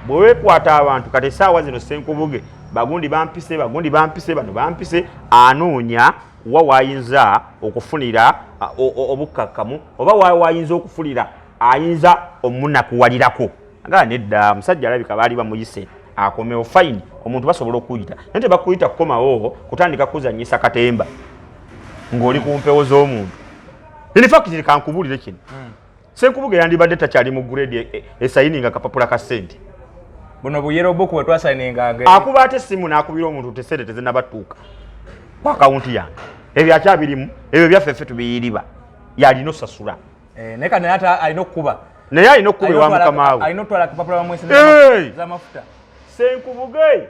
[SPEAKER 1] Bwe weekwata abantu, kati essaawa zino Senkubuge bagundi bampise, bagundi bampise, bano bampise, anoonya wa wayinza okufunira obukkakkamu oba wa wayinza okufunira ayinza omunakuwalirako. Nga nedda, musajja alabika baali bamuyise akomewo. Fine, omuntu basobola okuyita, naye tebakuyita kukomawo kutandika kuzanyisa katemba ng'oli ku mpewo z'omuntu. In fact, kankubuulire kino, Senkubuge yandibadde takyali mu grade esayininga kapapula ka ssente.
[SPEAKER 2] Buno bu yellow book bwe twasayininganga.
[SPEAKER 1] Akuba ate essimu n'akubira omuntu te sente tezinnabatuuka ku akawunti yange. Ebyo akyabirimu, ebyo byaffe ffe tubiyiriba, yalina osasula.
[SPEAKER 2] Eh, naye kati naye ate alina okukuba.
[SPEAKER 1] Naye alina okukuba ewa mukama we.
[SPEAKER 2] Alina okutwala akapapula bamwese
[SPEAKER 1] Hey!
[SPEAKER 2] z'amafuta.
[SPEAKER 1] Senkubuge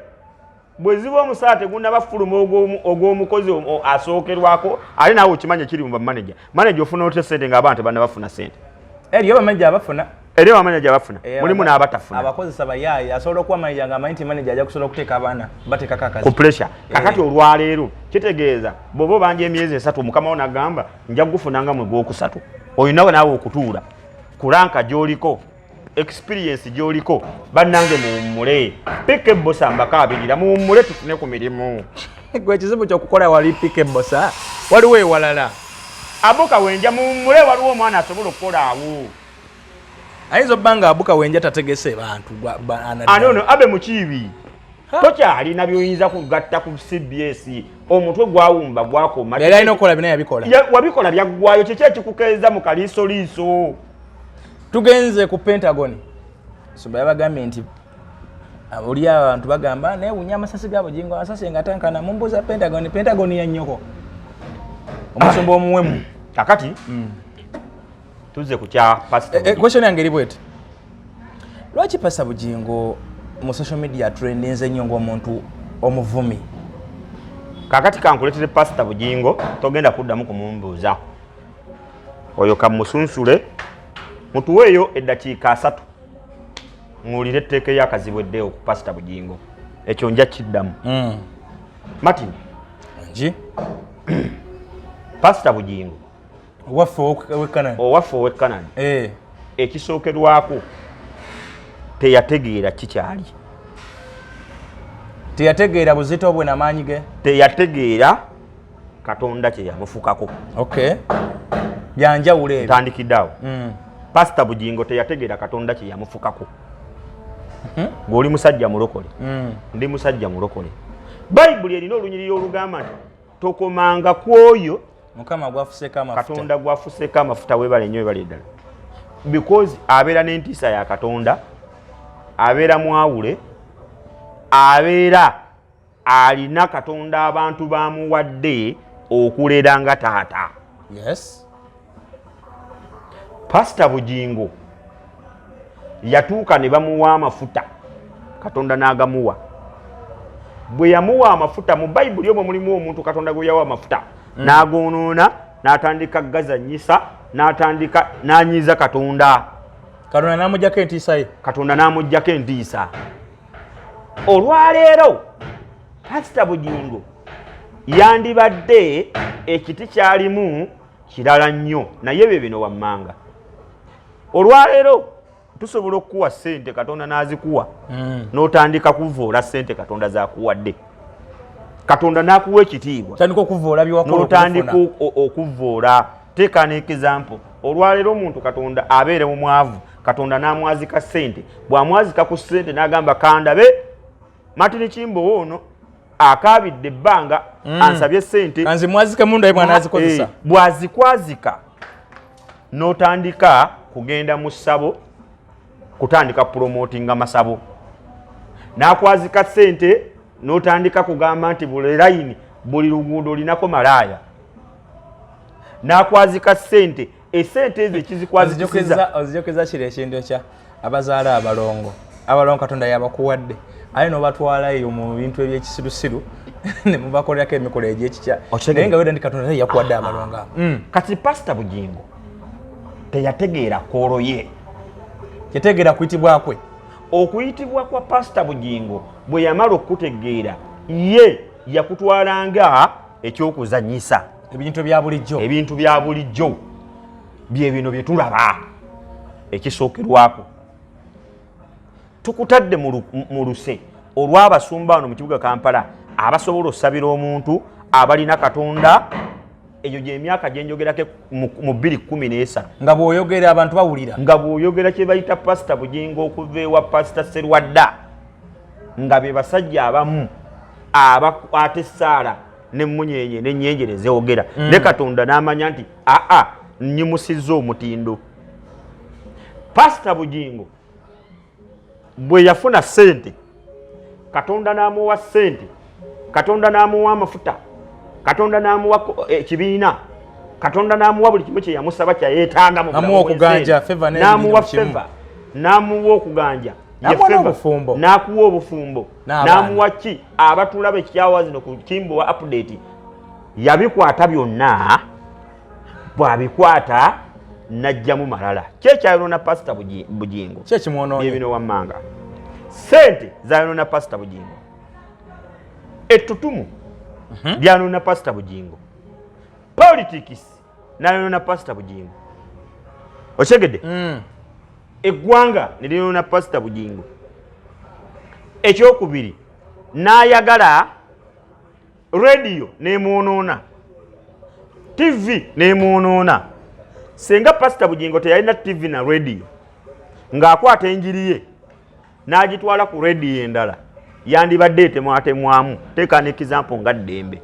[SPEAKER 1] bwe ziba omusaala tegunnaba fuluma ogw'omukozi asookerwako, ate naawe okimanya kiri mu bamaneja. Maneja ofuna otya sente ng'abaana tebannabafuna sente?
[SPEAKER 2] Eriyo bamaneja abafuna.
[SPEAKER 1] Eriyo bamaneja abafuna.
[SPEAKER 2] Eh,
[SPEAKER 1] mulimu n'abatafuna.
[SPEAKER 2] Abakozesa bayaayi. Asobola okuba manager ng'amanyi nti manager ajja kusobola okuteeka abaana bateekako akazi
[SPEAKER 1] ku pressure. Kakati olwaleero kitegeeza bw'oba obanja emyezi 3, mukama wo nagamba nja kugufuna nga mwe gwokusatu, olinawe naawe okutuula ku rank gy'oliko, experience gy'oliko. Bannange muwummule, PK Bosa mbakaabirira, muwummule tufune ku mirimu.
[SPEAKER 2] Gwe ekizibu kyokukola wali PK Bosa, waliwo ewalala.
[SPEAKER 1] Abuka Wenja muwummule, waliwo omwana asobola okukola awo.
[SPEAKER 2] Ayinza obba nga Abuka Wenja tategese bantu
[SPEAKER 1] Anono abe mukiibi tokyalina byoyinza kugatta ku CBS, omutwe gwawumba gwakoma.
[SPEAKER 2] Yali alina okukola bina yabikola.
[SPEAKER 1] Wabikola byaggwayo. Kiki ekikukeeza mu kaliisoliiso?
[SPEAKER 2] Tugenze ku Pentagon. Sumba yabagambye nti oli abantu bagamba naye wunya amasasi ga Bugingo, amasasi nga tankana mumbuza Pentagon, Pentagon ya nnyoko, omusumba omuwemu.
[SPEAKER 1] Kakati tuzze ku kya pastor.
[SPEAKER 2] Eh, question yange eri bweti: lwaki Pastor Bugingo mu social media trendinze nnyo ng'omuntu omuvumi?
[SPEAKER 1] Kakati kankuletere Pasita Bugingo, togenda kuddamu kumumbuuza oyo, kamusunsule mutuweeyo eddakiika 30 muwulire etteeka eyakazibweddeewo ku Pasita Bugingo. Ekyo nja kiddamu. Martin.
[SPEAKER 2] Ngi.
[SPEAKER 1] Pasita Bugingo
[SPEAKER 2] owaffe ow'e
[SPEAKER 1] owaffe ow'e Canada,
[SPEAKER 2] Eh,
[SPEAKER 1] ekisookerwako teyategeera kikyali.
[SPEAKER 2] Teyategeera buzito bwe namaanyi ge.
[SPEAKER 1] Teyategeera Katonda kye yamufukako.
[SPEAKER 2] Okay, byanjawulo ebyo.
[SPEAKER 1] Ntandikidde awo. Pasita Bugingo teyategeera Katonda kye yamufukako. Ng'oli musajja mulokole, ndi musajja mulokole, Bayibuli erina olunyiriri olugamba nti tokomanga ku oyo
[SPEAKER 2] Mukama gwafuseeko amafuta.
[SPEAKER 1] Katonda gwafuseeko amafuta. Webale nnyo, webale ddala, because abeera n'entiisa ya Katonda, abeera mwawule, abeera alina Katonda abantu bamuwadde okulera nga taata. Pasita Bugingo yatuuka ne bamuwa amafuta, Katonda n'agamuwa. Bwe yamuwa amafuta, mu Bayibuli omwo mulimu omuntu Katonda gwe yawa amafuta n'agoonoona, n'atandika gazanyisa, n'atandika n'anyiiza Katonda.
[SPEAKER 2] Katonda n'amugjako entiisa ye.
[SPEAKER 1] Katonda n'amugjako entiisa. Olwaleero Pasita Bugingo yandibadde ekiti kyalimu kirala nnyo, naye bye bino wammanga. Olwaleero tusobola okukuwa ssente, Katonda n'azikuwa, n'otandika kuvoola ssente Katonda zakuwadde. Katonda n'akuwa ekitiibwa,
[SPEAKER 2] Tandika okuvoola byewakola.
[SPEAKER 1] N'otandika
[SPEAKER 2] Okubifuna.
[SPEAKER 1] okuvvoola. Teeka ne example, olwaleero omuntu Katonda abeere mu mwavu, Katonda n'amwazika ssente. Bw'amwazika ku ssente n'agamba, "Kandabe Martin Kimbowa ono akaabidde ebbanga, ansabye ssente."
[SPEAKER 2] Kanzi mwazike mundu aye mwana azikozesa.
[SPEAKER 1] Bw'azikwazika n'otandika kugenda mu ssabo, kutandika promotinga masabo. N'akwazika ssente n'otandika kugamba nti buli layini, buli luguudo olinako malaaya. N'akwazika ssente, esente ezo ekizikwazikisiza
[SPEAKER 2] Ozijokeza kiri ekintu ekya abazaala abalongo. Abalongo Katonda yabakuwadde, aye nobatwala eyo mu bintu ebyekisirusiru ne mubakolerako emikolo egyekikya.
[SPEAKER 1] Okitegedde?
[SPEAKER 2] Naye nga weda nti Katonda ye yakuwadde abalongo abo.
[SPEAKER 1] Kati Pasita Bugingo teyategeera call ye.
[SPEAKER 2] Yategeera kuyitibwa kwe.
[SPEAKER 1] Okuyitibwa kwa Pasita Bugingo bwe yamala okukutegeera, ye yakutwalanga ekyokuzanyisa.
[SPEAKER 2] Ebintu ebya bulijjo.
[SPEAKER 1] Ebintu bya bulijjo bye bino bye tulaba. Ekisookerwako, tukutadde mu luse olw'abasumba wano mu kibuga Kampala abasobola osabira omuntu, abalina Katonda. Eyo gyemyaka gyenjogerako mu 2013.
[SPEAKER 2] Nga bw'oyogera abantu bawulira.
[SPEAKER 1] Nga bw'oyogera kye bayita Pasita Bugingo okuva ewa Pasita Serwadda, nga be basajja abamu abakwata essaala n'emmunyenye n'ennyenje zeewogera, ne Katonda n'amanya nti aa, nnyimusizza omutindo. Pasita Bugingo bwe yafuna ssente, Katonda n'amuwa ssente, Katonda n'amuwa amafuta, Katonda n'amuwa ekibiina, Katonda n'amuwa buli kimu kye yamusaba, kyayeetaaga mu bulamu
[SPEAKER 2] N'amuwa
[SPEAKER 1] bw'ensi
[SPEAKER 2] okuganja,
[SPEAKER 1] eno.
[SPEAKER 2] favor n'ebiri
[SPEAKER 1] N'amuwa
[SPEAKER 2] mu kimu.
[SPEAKER 1] favor, n'amuwa okuganja. Ye
[SPEAKER 2] N'amuwa
[SPEAKER 1] favor.
[SPEAKER 2] n'obufumbo.
[SPEAKER 1] N'akuwa obufumbo.
[SPEAKER 2] N'abaana.
[SPEAKER 1] N'amuwa ki abatulaba ekyawa zino ku Kimbowa Update. Yabikwata byonna, bw'abikwata n'ajjamu malala. Kyekyayonoona Pasita Bugingo.
[SPEAKER 2] Ki ekimwonoonye?
[SPEAKER 1] Byebino wammanga: sente zayonoona Pasita Bugingo, ettutumu lyanona Pasita Bugingo, politics nayonoona Pasita Bugingo. Okyegedde?
[SPEAKER 2] Mm.
[SPEAKER 1] Eggwanga ne lyonoona Pasita Bugingo. Ekyokubiri, n'ayagala rediyo nemwonoona, TV nemwonoona. Senga Pasita Bugingo teyalina TV na rediyo, ng'akwata enjiri ye n'agitwala ku rediyo endala, yandibadde etemwatemwamu. Teeka ne example nga Ddembe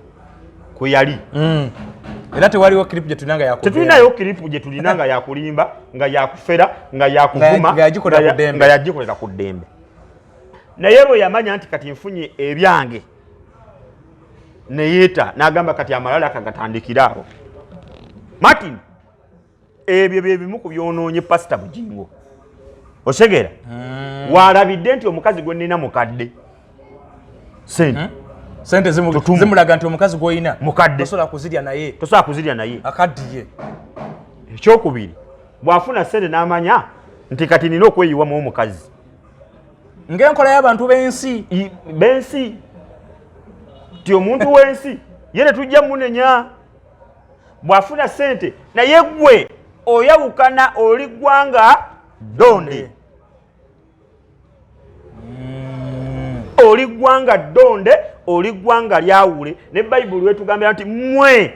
[SPEAKER 1] kwe yali.
[SPEAKER 2] Era tewaliwo clip gye tulina nga yakubeera.
[SPEAKER 1] Tetulinayo clip gye tulina nga yakulimba, nga yakufera, nga yakuvuma.
[SPEAKER 2] Nga yagikolera ku Ddembe.
[SPEAKER 1] Nga yagikolera ku Ddembe. Naye bwe yamanya nti kati nfunye ebyange, neyeeta n'agamba kati amalala akagatandikira awo. Martin, ebyo bye bimu ku byonoonye Pasita Bugingo. Otegeera? Walabidde nti omukazi gwe nnina mukadde, sente
[SPEAKER 2] Sente
[SPEAKER 1] Tutumu.
[SPEAKER 2] zimulaga nti omukazi gw'olina
[SPEAKER 1] Mukadde.
[SPEAKER 2] tosobola kuzirya naye.
[SPEAKER 1] Tosobola kuzirya naye.
[SPEAKER 2] Akaddiye.
[SPEAKER 1] Ekyokubiri, bw'afuna sente n'amanya nti kati nina okweyiwamu omukazi.
[SPEAKER 2] Ng'enkola y'abantu b'ensi.
[SPEAKER 1] B'ensi ti omuntu w'ensi ye tetujja munenya bw'afuna sente, naye gwe oyawukana, oli ggwanga ddonde, oli ggwanga ddonde, oli ggwanga lyawule. Ne Bayibuli wetugambira nti mmwe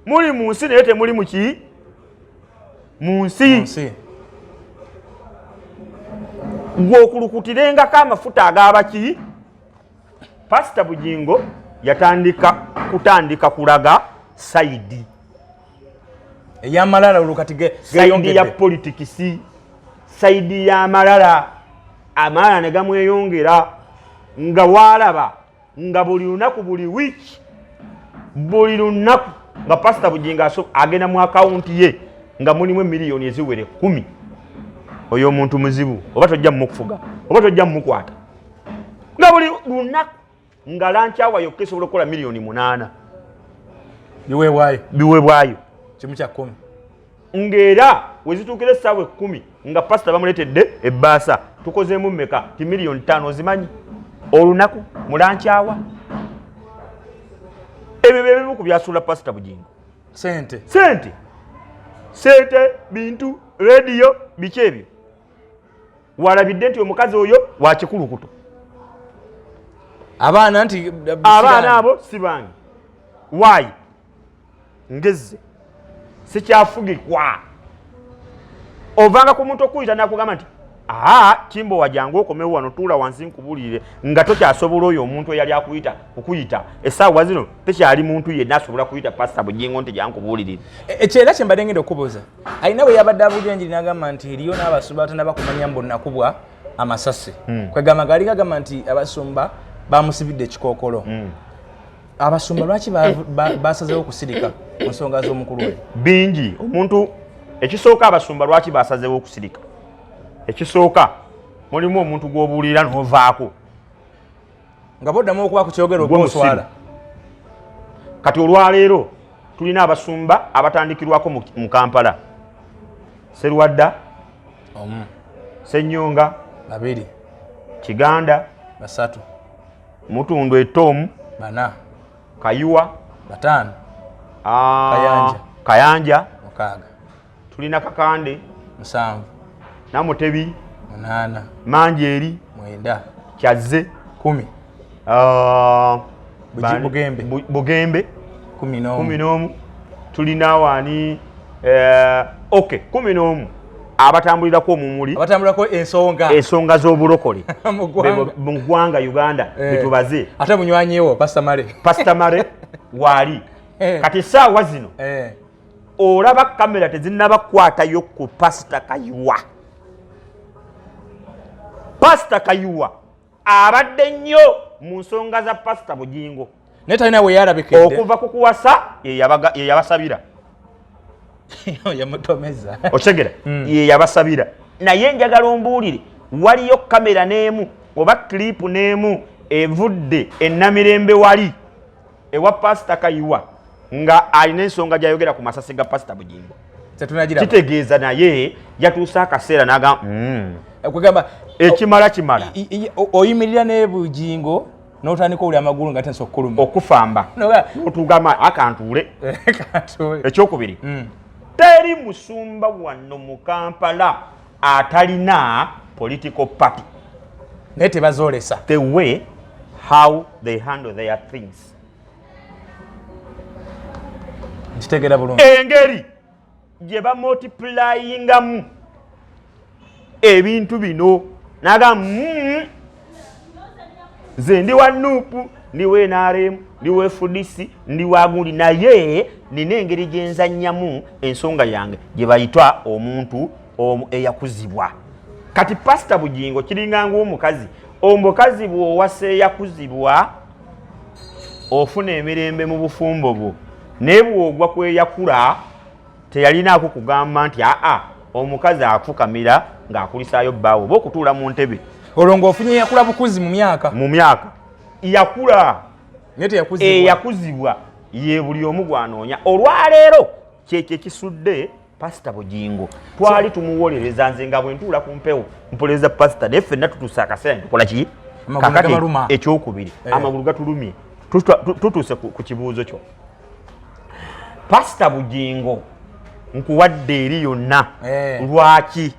[SPEAKER 1] muli mu nsi naye temuli muki mu nsi.
[SPEAKER 2] Nsi.
[SPEAKER 1] Gwe okulukutirengako amafuta ag'abaki. Pasita Bugingo yatandika kutandika kulaga side
[SPEAKER 2] ey'amalala olwo kati
[SPEAKER 1] side ya
[SPEAKER 2] geeyongedde.
[SPEAKER 1] Politics, side y'amalala, amalala ne gamweyongera, nga waalaba nga buli lunaku, buli wiiki, buli lunaku nga Pasita Bugingo agenda mu akawunti ye nga mulimu emiliyoni eziwera 10. Oyo omuntu muzibu, oba tojja mumukufuga oba tojja mumukwata, nga buli lunaku nga lunch hour yokka esobola okukola miliyoni 8.
[SPEAKER 2] Biweebwayo.
[SPEAKER 1] Biweebwayo.
[SPEAKER 2] 1/10.
[SPEAKER 1] Ng'era wezituukira essaawa 10 nga pasita bamuleetedde ebbaasa, tukozeemu mmeka? Ti miliyoni 5. Ozimanyi olunaku mu lunch hour? Ebyo byebimu ku byasuula Pasita Bugingo.
[SPEAKER 2] Sente.
[SPEAKER 1] Sente, sente, bintu, rediyo, biki ebyo. Walabidde nti omukazi oyo wakikulukuto.
[SPEAKER 2] Abaana nti
[SPEAKER 1] abaana abo si bange. Why? Ngezze sikyafugikwa. Ovanga ku muntu okuyita nakugamba nti aa Kimbowa jangu okomewo wano tuula wansi nkubulire, nga tokyasobola. Oyo omuntu eyali akuyita kukuyita essaawa zino tekyali muntu yenna asobola kuyita Pasita Bugingo nti jankubuulirire.
[SPEAKER 2] Ekyo era kyembadde ngenda okubuuza. Alina bwe yabadde abuulira enjiri n'agamba nti eriyo n'abasumba batanaba kumanya mbu nakubwa amasasi. Kwegamba gaali gagamba nti abasumba bamusibidde ekikookolo. Abasumba lwaki basazeewo okusirika ku nsonga z'omukulu we?
[SPEAKER 1] Bingi. Omuntu ekisooka, abasumba lwaki basazeewo okusirika? Ekisooka, mulimu omuntu gw'obuulira n'ovaako
[SPEAKER 2] nga boddamu okuba ku kyogero
[SPEAKER 1] Gwe
[SPEAKER 2] ogwoswala.
[SPEAKER 1] Kati olwaleero tulina abasumba abatandikirwako mu Kampala: Serwadda,
[SPEAKER 2] omu,
[SPEAKER 1] Senyonga,
[SPEAKER 2] babiri,
[SPEAKER 1] Kiganda,
[SPEAKER 2] basatu,
[SPEAKER 1] Mutundu etomu,
[SPEAKER 2] bana,
[SPEAKER 1] Kayiwa,
[SPEAKER 2] 5, Kayanja.
[SPEAKER 1] Kayanja,
[SPEAKER 2] 6,
[SPEAKER 1] tulina Kakande,
[SPEAKER 2] 7,
[SPEAKER 1] Namutebi,
[SPEAKER 2] 8,
[SPEAKER 1] Manjeeri,
[SPEAKER 2] 9,
[SPEAKER 1] Kyazze,
[SPEAKER 2] 10, Bugembe.
[SPEAKER 1] Bugembe,
[SPEAKER 2] 11,
[SPEAKER 1] 11. Tulina wani? Ok, 11 abatambulirako omumuli,
[SPEAKER 2] abatambulako ensonga
[SPEAKER 1] ensonga z'obulokole
[SPEAKER 2] mu ggwanga.
[SPEAKER 1] Mu ggwanga Uganda. Betubaze.
[SPEAKER 2] Ate munywanyiwo Pastor Male.
[SPEAKER 1] Pastor Male waali. Kati essaawa zino olaba kamera tezinnaba kukwatayo ku Pasita Kayiwa. Pasita Kayiwa abadde nnyo mu nsonga za Pasita Bugingo.
[SPEAKER 2] Naye talina we yalabikedde.
[SPEAKER 1] Okuva ku kuwasa ye yabasabira.
[SPEAKER 2] Yamutomeza.
[SPEAKER 1] Okitegera? Ye yabasabira. Naye njagala ombuulire, waliyo kamera n'emu oba clip n'emu evudde enamirembe wali ewa Pasita Kayiwa nga alina ensonga gyayogera ku masasi ga Pasita Bugingo?
[SPEAKER 2] Tetunagiraba.
[SPEAKER 1] Kitegeeza naye yatuuse akaseera n'agamba,
[SPEAKER 2] Kwegamba
[SPEAKER 1] ekimala kimala.
[SPEAKER 2] Oyimirira ne Bugingo n'otandika owuli amagulu nga tensa okukuluma.
[SPEAKER 1] Okufamba. Otugamba akantuule.
[SPEAKER 2] Katuule.
[SPEAKER 1] Ekyokubiri, teri musumba wano mu Kampala atalina political party.
[SPEAKER 2] Naye tebazoolesa.
[SPEAKER 1] The way how they handle their things.
[SPEAKER 2] Nkitegeera bulungi.
[SPEAKER 1] Engeri gye bamultiplyingamu ebintu bino, naga nze ndi wa NUP, ndi wa NRM, ndi wa FDC, ndi wa gundi, naye nina engeri gyenzannyamu ensonga yange gye bayita omuntu eyakuzibwa. Kati Pasita Bugingo kiringa ngaomukazi, omukazi bw'owasa eyakuzibwa ofuna emirembe mu bufumbo bwo, naye bw'ogwa kweyakula teyalinaako kugamba nti aa omukazi afukamira ng'akulisaayo bbaawe oba okutuula mu ntebe.
[SPEAKER 2] Olwo ng'ofunye yakula bukuzi mu myaka.
[SPEAKER 1] Mu myaka yakula.
[SPEAKER 2] Naye teyakuzibwa.
[SPEAKER 1] Eyakuzibwa ye buli omu gwanoonya. Olwaleero kyekyo ekisudde Pasita Bugingo. Twali tumuwolereza, nze nga bwe ntuula ku mpewo mpolereza pasita, naye ffenna tutuuse akaseera ntukola ki?
[SPEAKER 2] Amagulu
[SPEAKER 1] Kakati
[SPEAKER 2] gabaluma.
[SPEAKER 1] ekyokubiri, amagulu gatulumye. Tutuuse ku kibuuzo kyo. Pasita Bugingo, nkuwadde eri yonna. Lwaki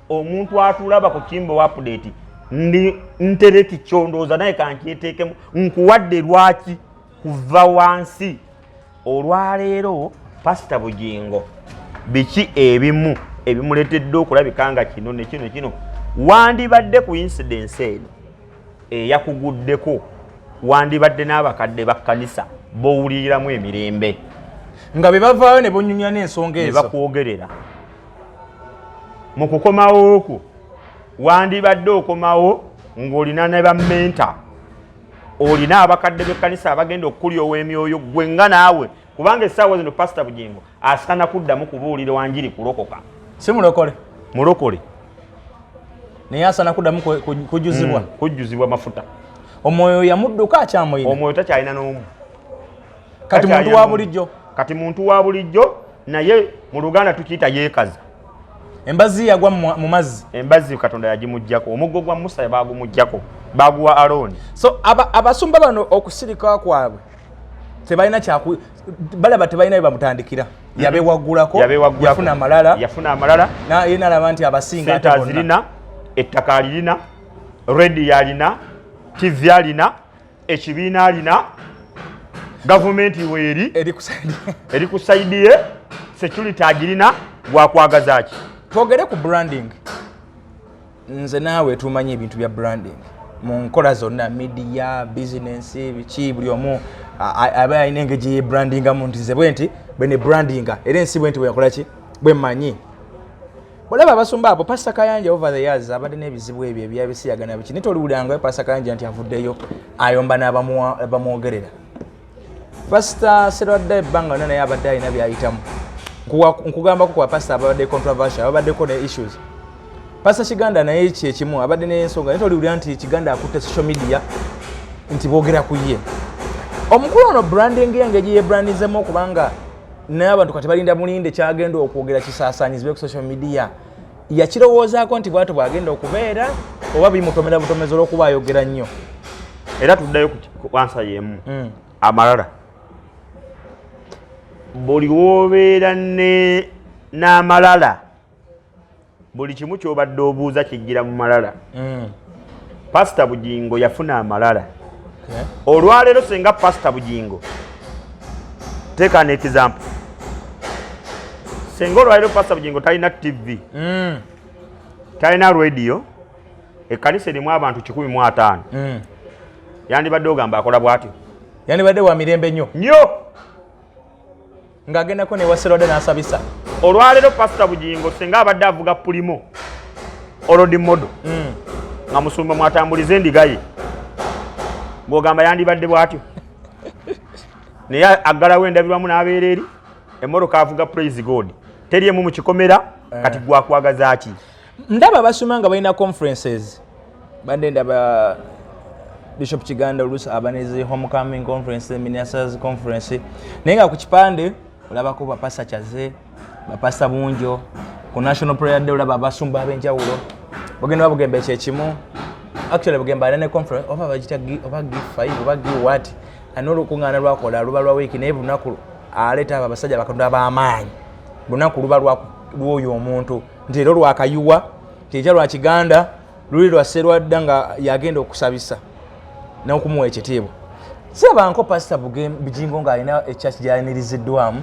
[SPEAKER 1] omuntu atulaba ku Kimbo Update ndi ntereki kyondooza naye kankyeteekemu, nkuwadde lwaki kuva wansi. Olwaleero Pasita Bugingo biki ebimu ebimuleetedde okulabika nga kino ne kino kino? Wandibadde ku incidence eno eyakuguddeko, wandibadde n'abakadde ba kkanisa bowuliriramu emirembe
[SPEAKER 2] nga be bavaayo ne bonyumya n'ensonga
[SPEAKER 1] ne
[SPEAKER 2] ezo
[SPEAKER 1] bakwogerera mu kukomawo okwo. Wandibadde okomawo ng'olina ne bamentor, olina abakadde b'ekkanisa abagenda okukulyowa emyoyo gwe nga naawe, kubanga essaawa zino Pasita Bugingo asaana kuddamu kubuulira wanjiri kulokoka.
[SPEAKER 2] Si mulokole?
[SPEAKER 1] Mulokole.
[SPEAKER 2] Naye asaana kuddamu kujjuzibwa.
[SPEAKER 1] Kujjuzibwa mafuta.
[SPEAKER 2] Omwoyo yamudduka, akyamuyina?
[SPEAKER 1] Omwoyo takyalina n'omu.
[SPEAKER 2] Kati muntu
[SPEAKER 1] Takyalina
[SPEAKER 2] wa
[SPEAKER 1] n'omu.
[SPEAKER 2] bulijjo.
[SPEAKER 1] Kati muntu wa bulijjo, naye mu Luganda tukiyita yeekaza.
[SPEAKER 2] Embazzi yagwa mu mazzi.
[SPEAKER 1] Embazzi Katonda yagimuggyako, omuggo gwa Musa bagumuggyako, baguwa Alooni.
[SPEAKER 2] So abasumba bano okusirika kwabwe tebalina kyaku balaba, tebalina bye bamutandikira, yabewaggulako.
[SPEAKER 1] Yabewaggulako.
[SPEAKER 2] Yafuna amalala.
[SPEAKER 1] Yafuna amalala.
[SPEAKER 2] Ye nalaba nti abasinga
[SPEAKER 1] sente
[SPEAKER 2] ate bonna.
[SPEAKER 1] Azirina, ettaka alirina, rediyo alina, TV alina. Ekibiina alina, gavumenti weeri eri ku side ye, security agirina, gwakwagaza ki?
[SPEAKER 2] Twogere ku branding. Nze naawe tumanyi ebintu bya branding mu nkola zonna, media, business, biki, buli omu aba alina engeri gye yebrandingamu nti nze bwe nti bwe ne brandinga, era ensi bwe nti bwe yakola ki, bwe mmanyi. Olaba abasumba abo, Pastor Kayanja over the years abadde n'ebizibu ebyo ebyabisiyagana biki, naye toliwulirangayo Pastor Kayanja nti avuddeyo ayomba n'abamwogerera. Pastor Serwadda ebbanga lyonna naye abadde alina byayitamu. Nkugambako ku bapasita ababadde controversial, ababaddeko ne issues. Pastor Kiganda naye kyekimu, abadde n'ensonga, naye toliwulira nti Kiganda akutte social media nti boogera ku ye. Omukulu ono branding ye, engeri yebrandinzemu, okubanga n'abantu kati balinda mulinde kyagenda okwogera kisaasaanyizibwe ku social media, yakirowoozaako nti bwatyo bwagenda okubeera, oba bimutomera butomezi olw'okuba ayogera nnyo?
[SPEAKER 1] Era tuddayo ku answer y'emu. Amalala. Buli wobeera ne n'amalala, buli kimu kyobadde obuuza kijjira mu malala. Pasita Bugingo yafuna amalala. Olwaleero senga Pasita Bugingo, teeka an example, senga olwaleero Pasita Bugingo talina TV, talina radio, ekkanisa erimu abantu 150, yandibadde ogamba akola bw'atyo?
[SPEAKER 2] Yandibadde wa mirembe nnyo.
[SPEAKER 1] Nnyo.
[SPEAKER 2] Ng'agendako ne waserwadde n'asabisa.
[SPEAKER 1] Olwaleero Pasita Bugingo senga abadde avuga Premio old model, nga musumba mwatambuliza endiga ye, ng'ogamba yandibadde bw'atyo? Naye aggalawo endabirwamu n'abeera eri emmotoka avuga, praise God, teri emu mu kikomera. Kati gwakwagaza ki?
[SPEAKER 2] Ndaba abasoma nga balina conferences, badde ndaba Bishop Kiganda oluusi aba nezi homecoming conference, ministers conference, naye nga ku kipande olabako bapasa Kyaze, bapasa Bunjo. Ku National Prayer Day olaba abasumba ab'enjawulo bugenda babugemba ekyekimu. Actually Bugemba alina ne conference, oba bagita oba G5 oba G what, alina olukuŋŋaana lwakola luba lwa wiiki, naye lunaku aleeta abo abasajja bakatonda ab'amaanyi, lunaku luba lw'oyo omuntu, nti era lwakayuwa, nti ekya lwa Kiganda, luli lwa Serwadda nga yagenda okusabisa n'okumuwa ekitiibwa. Sirabanko Pasita Bugingo ng'alina ekyaki gyaniriziddwamu,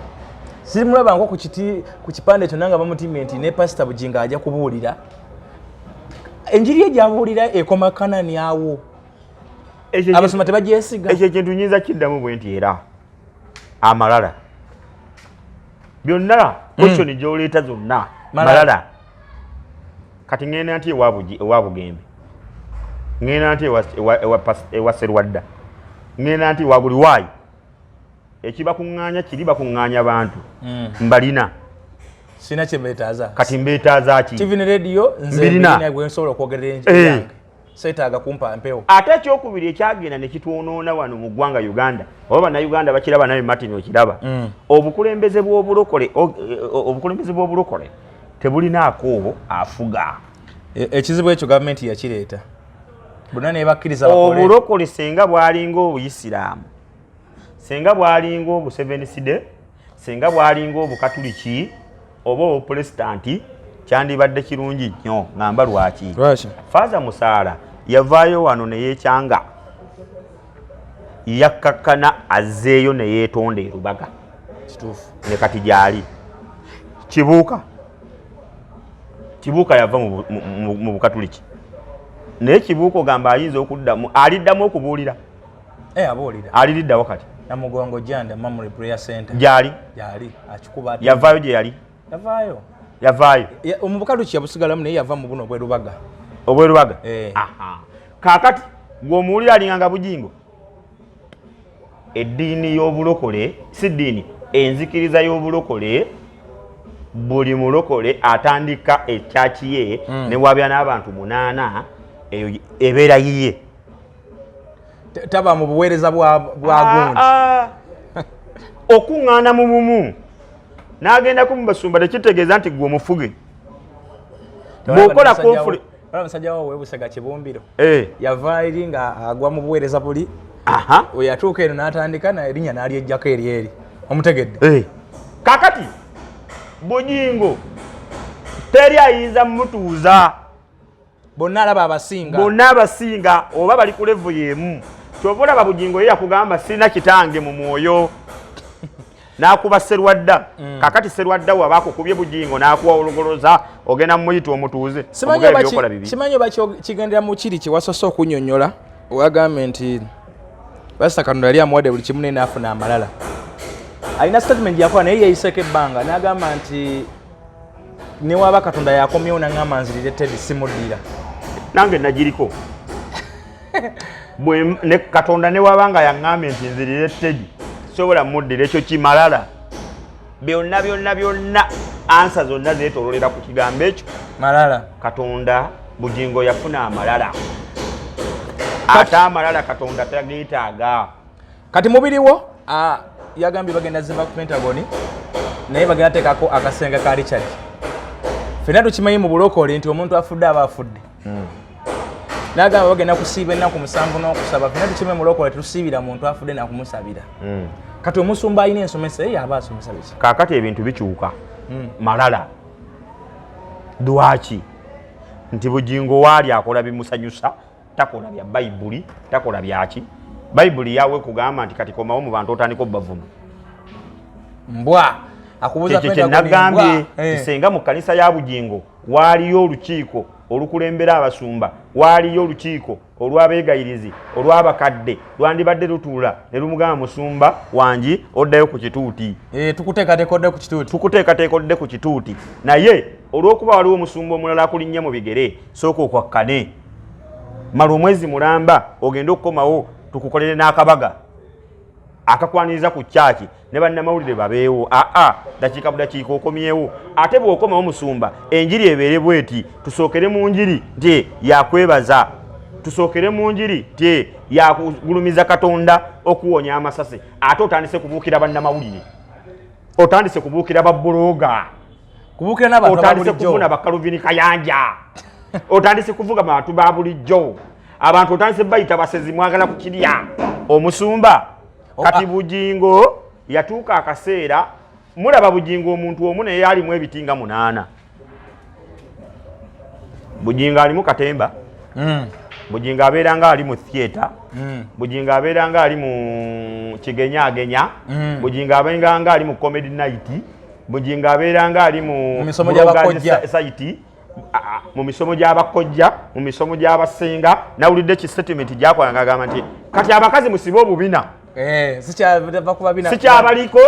[SPEAKER 2] sirimulabanko ku kiti ku kipande kyonna nga bamutimye nti ne Pasita Bugingo ajja kubuulira enjiri ye gyabuulira ekoma Kanani awo. Abasoma tebagyesiga.
[SPEAKER 1] Ekyo ekintu nyinza kiddamu bwe nti era amalala byonna, question gy'oleeta zonna
[SPEAKER 2] Malala.
[SPEAKER 1] Malala. Kati ŋŋenda nti ewa Bugembe, ŋŋenda nti ewa Serwadda, ŋŋenda nti ewa buli waayi ekibakuŋŋaanya kiri bakuŋŋaanya bantu mbalina.
[SPEAKER 2] Sina kyembeetaaza.
[SPEAKER 1] Kati mbeetaaza ki?
[SPEAKER 2] TV ne radio nze
[SPEAKER 1] Mbirina.
[SPEAKER 2] mbirina, gwe nsobola okwogerera enjiri yange, seetaaga kumpa mpewo.
[SPEAKER 1] Ate ekyokubiri ekyagenda ne kitwonoona wano mu ggwanga Uganda, oba Bannayuganda bakiraba, naye Martin okiraba, obukulembeze bw'obulokole tebulinaako afuga.
[SPEAKER 2] Ekizibu ekyo gavumenti yakireeta, bonna nebakkiriza bakole.
[SPEAKER 1] Obulokole senga bwalinga Obuyisiraamu, senga bwalinga Obuseveniside, senga bwalinga Obukatuliki oba Obupulesitanti, kyandibadde kirungi nnyo. Ngamba lwaki?
[SPEAKER 2] Lwaki?
[SPEAKER 1] Faaza Musaala yavaayo wano ne yeekyanga, yakkakkana, azzeeyo ne yeetonda e Lubaga. Ne kati gyali. Kibuuka, Kibuuka yava mu Bukatuliki, naye Kibuuka ogamba ayinza okuddamu, aliddamu okubuulira?
[SPEAKER 2] Eh, abuulira.
[SPEAKER 1] Aliriddawo kati?
[SPEAKER 2] Namugongo Janda Mamre Prayer Center.
[SPEAKER 1] Gyali?
[SPEAKER 2] Gyali, akikuba ate.
[SPEAKER 1] Yavaayo gye yali?
[SPEAKER 2] Yavaayo.
[SPEAKER 1] Yavaayo?
[SPEAKER 2] Mu Bukatuliki yabusigalamu, naye yava mu buno obwerubaga.
[SPEAKER 1] Obwerubaga.
[SPEAKER 2] Eh.
[SPEAKER 1] Aha. Kaakati gweomuwulira alinganga Bugingo. Eddiini y'obulokole si ddiini, enzikiriza y'obulokole, buli mulokole atandika ekyaki ye ne wabya n'abantu munaana, eyo ebeera yiye.
[SPEAKER 2] Taba mu buweereza bwa gundi.
[SPEAKER 1] Ah, ah. Okuŋŋaana mu bumu n'agendako mu basumba tekitegeeza nti gwe omufuge bw'okola
[SPEAKER 2] Wala musajja wo webusega Kibumbiro, yava eri nga agwa mu buweereza buli, we yatuuka eno n'atandika na erinnya n'alyejjako eri omutegedde.
[SPEAKER 1] Eh. Kakati Bugingo teri ayinza mutuuza.
[SPEAKER 2] Bonna alaba abasinga.
[SPEAKER 1] Bonna abasinga oba bali ku level y'emu. Kyova olaba Bugingo ye yakugamba sirina kitange mu mwoyo, n'akuba Serwadda. Kakati Serwadda waba akukubye Bugingo n'akuwa olugoloza, ogenda mumuyita omutuuze.
[SPEAKER 2] Simanyi oba simanyi oba kigendera mu kiri kye wasoose okunyonnyola, wagambye nti Pasita Katonda yali amuwadde buli kimu naye n'afuna amalala. Alina statement yakola naye yeeyiseko ebbanga n'agamba nti newaba Katonda yakomyewo naŋŋamba nzirire Teddy, simuddira.
[SPEAKER 1] Nange nagiriko. Ne Katonda newaba nga yaŋŋambye nti nzirire Teddy, sobola muddira. Ekyo kimalala. Byonna byonna byonna, answer zonna zeetololera ku kigambo ekyo.
[SPEAKER 2] Malala.
[SPEAKER 1] Katonda, Bugingo yafuna amalala, ate amalala Katonda tageetaaga.
[SPEAKER 2] Kati mubiriwo yagambye bagenda zimba ku Pentagon, naye bagenda teekako akasenge ka Richard. Fenna tukimanyi mu bulokole nti omuntu afudde aba afudde. Nagamba bagenda kusiiba ennaku 7 n'okusaba. Fenna tukimanyi mu bulokole tetusiibira muntu afudde nakumusabira. Kati omusumba alina ensomesa ye, aba asomesa biki?
[SPEAKER 1] Kaakati ebintu bikyuka. Malala lwaki nti Bugingo waali akola bimusanyusa, takola bya Bayibuli, takola byaki Bayibuli yawe kugamba nti kati komawo mu bantu otandika obbavuma.
[SPEAKER 2] Mbwa akubuuza.
[SPEAKER 1] Kyekyo kyenagambye. Senga mu kkanisa ya Bugingo waaliyo olukiiko olukulembera abasumba, waaliyo olukiiko olw'abeegayirizi, olw'abakadde, lwandibadde lutuula ne lumugamba, "Musumba wangi, oddayo ku kituuti."
[SPEAKER 2] Eh, tukuteekateeka odde ku kituuti.
[SPEAKER 1] Tukuteekateeka odde ku kituuti, naye olw'okuba waliwo omusumba omulala akulinnya mu bigere, sooka okwakkane, mala omwezi mulamba, ogende okukomawo tukukolere n'akabaga akakwaniriza ku kyaki ne bannamawulire babeewo. Aa, dakiika budakiika okomyewo. Ate bw'okomawo musumba, enjiri ebeere bweti, tusookere mu njiri nti yakwebaza, tusookere mu njiri nti yakugulumiza Katonda okuwonya amasasi. Ate otandise kubuukira bannamawulire, otandise kubuukira babuloga.
[SPEAKER 2] Kubuukira n'abantu.
[SPEAKER 1] Otandise kuvuna bakaluvini Kayanja, otandise kuvuga bantu ba bulijjo, abantu otandise bayita basezi, mwagala kukirya omusumba. Kati Bugingo yatuuka akaseera, mulaba Bugingo omuntu omu naye alimu ebiti nga munaana. Bugingo alimu katemba. Bugingo abeera nga ali mu theatre. Bugingo abeera nga ali mu kigenyagenya. Bugingo abeera nga ali mu comedy night. Bugingo abeera nga ali mu
[SPEAKER 2] misomo gy'abakojja.
[SPEAKER 1] Site mu misomo gy'abakojja, mu misomo gy'abasenga. Nawulidde ki statement gyakola ng'agamba nti kati abakazi musibe obubina.
[SPEAKER 2] Eh,
[SPEAKER 1] sikyabaliko,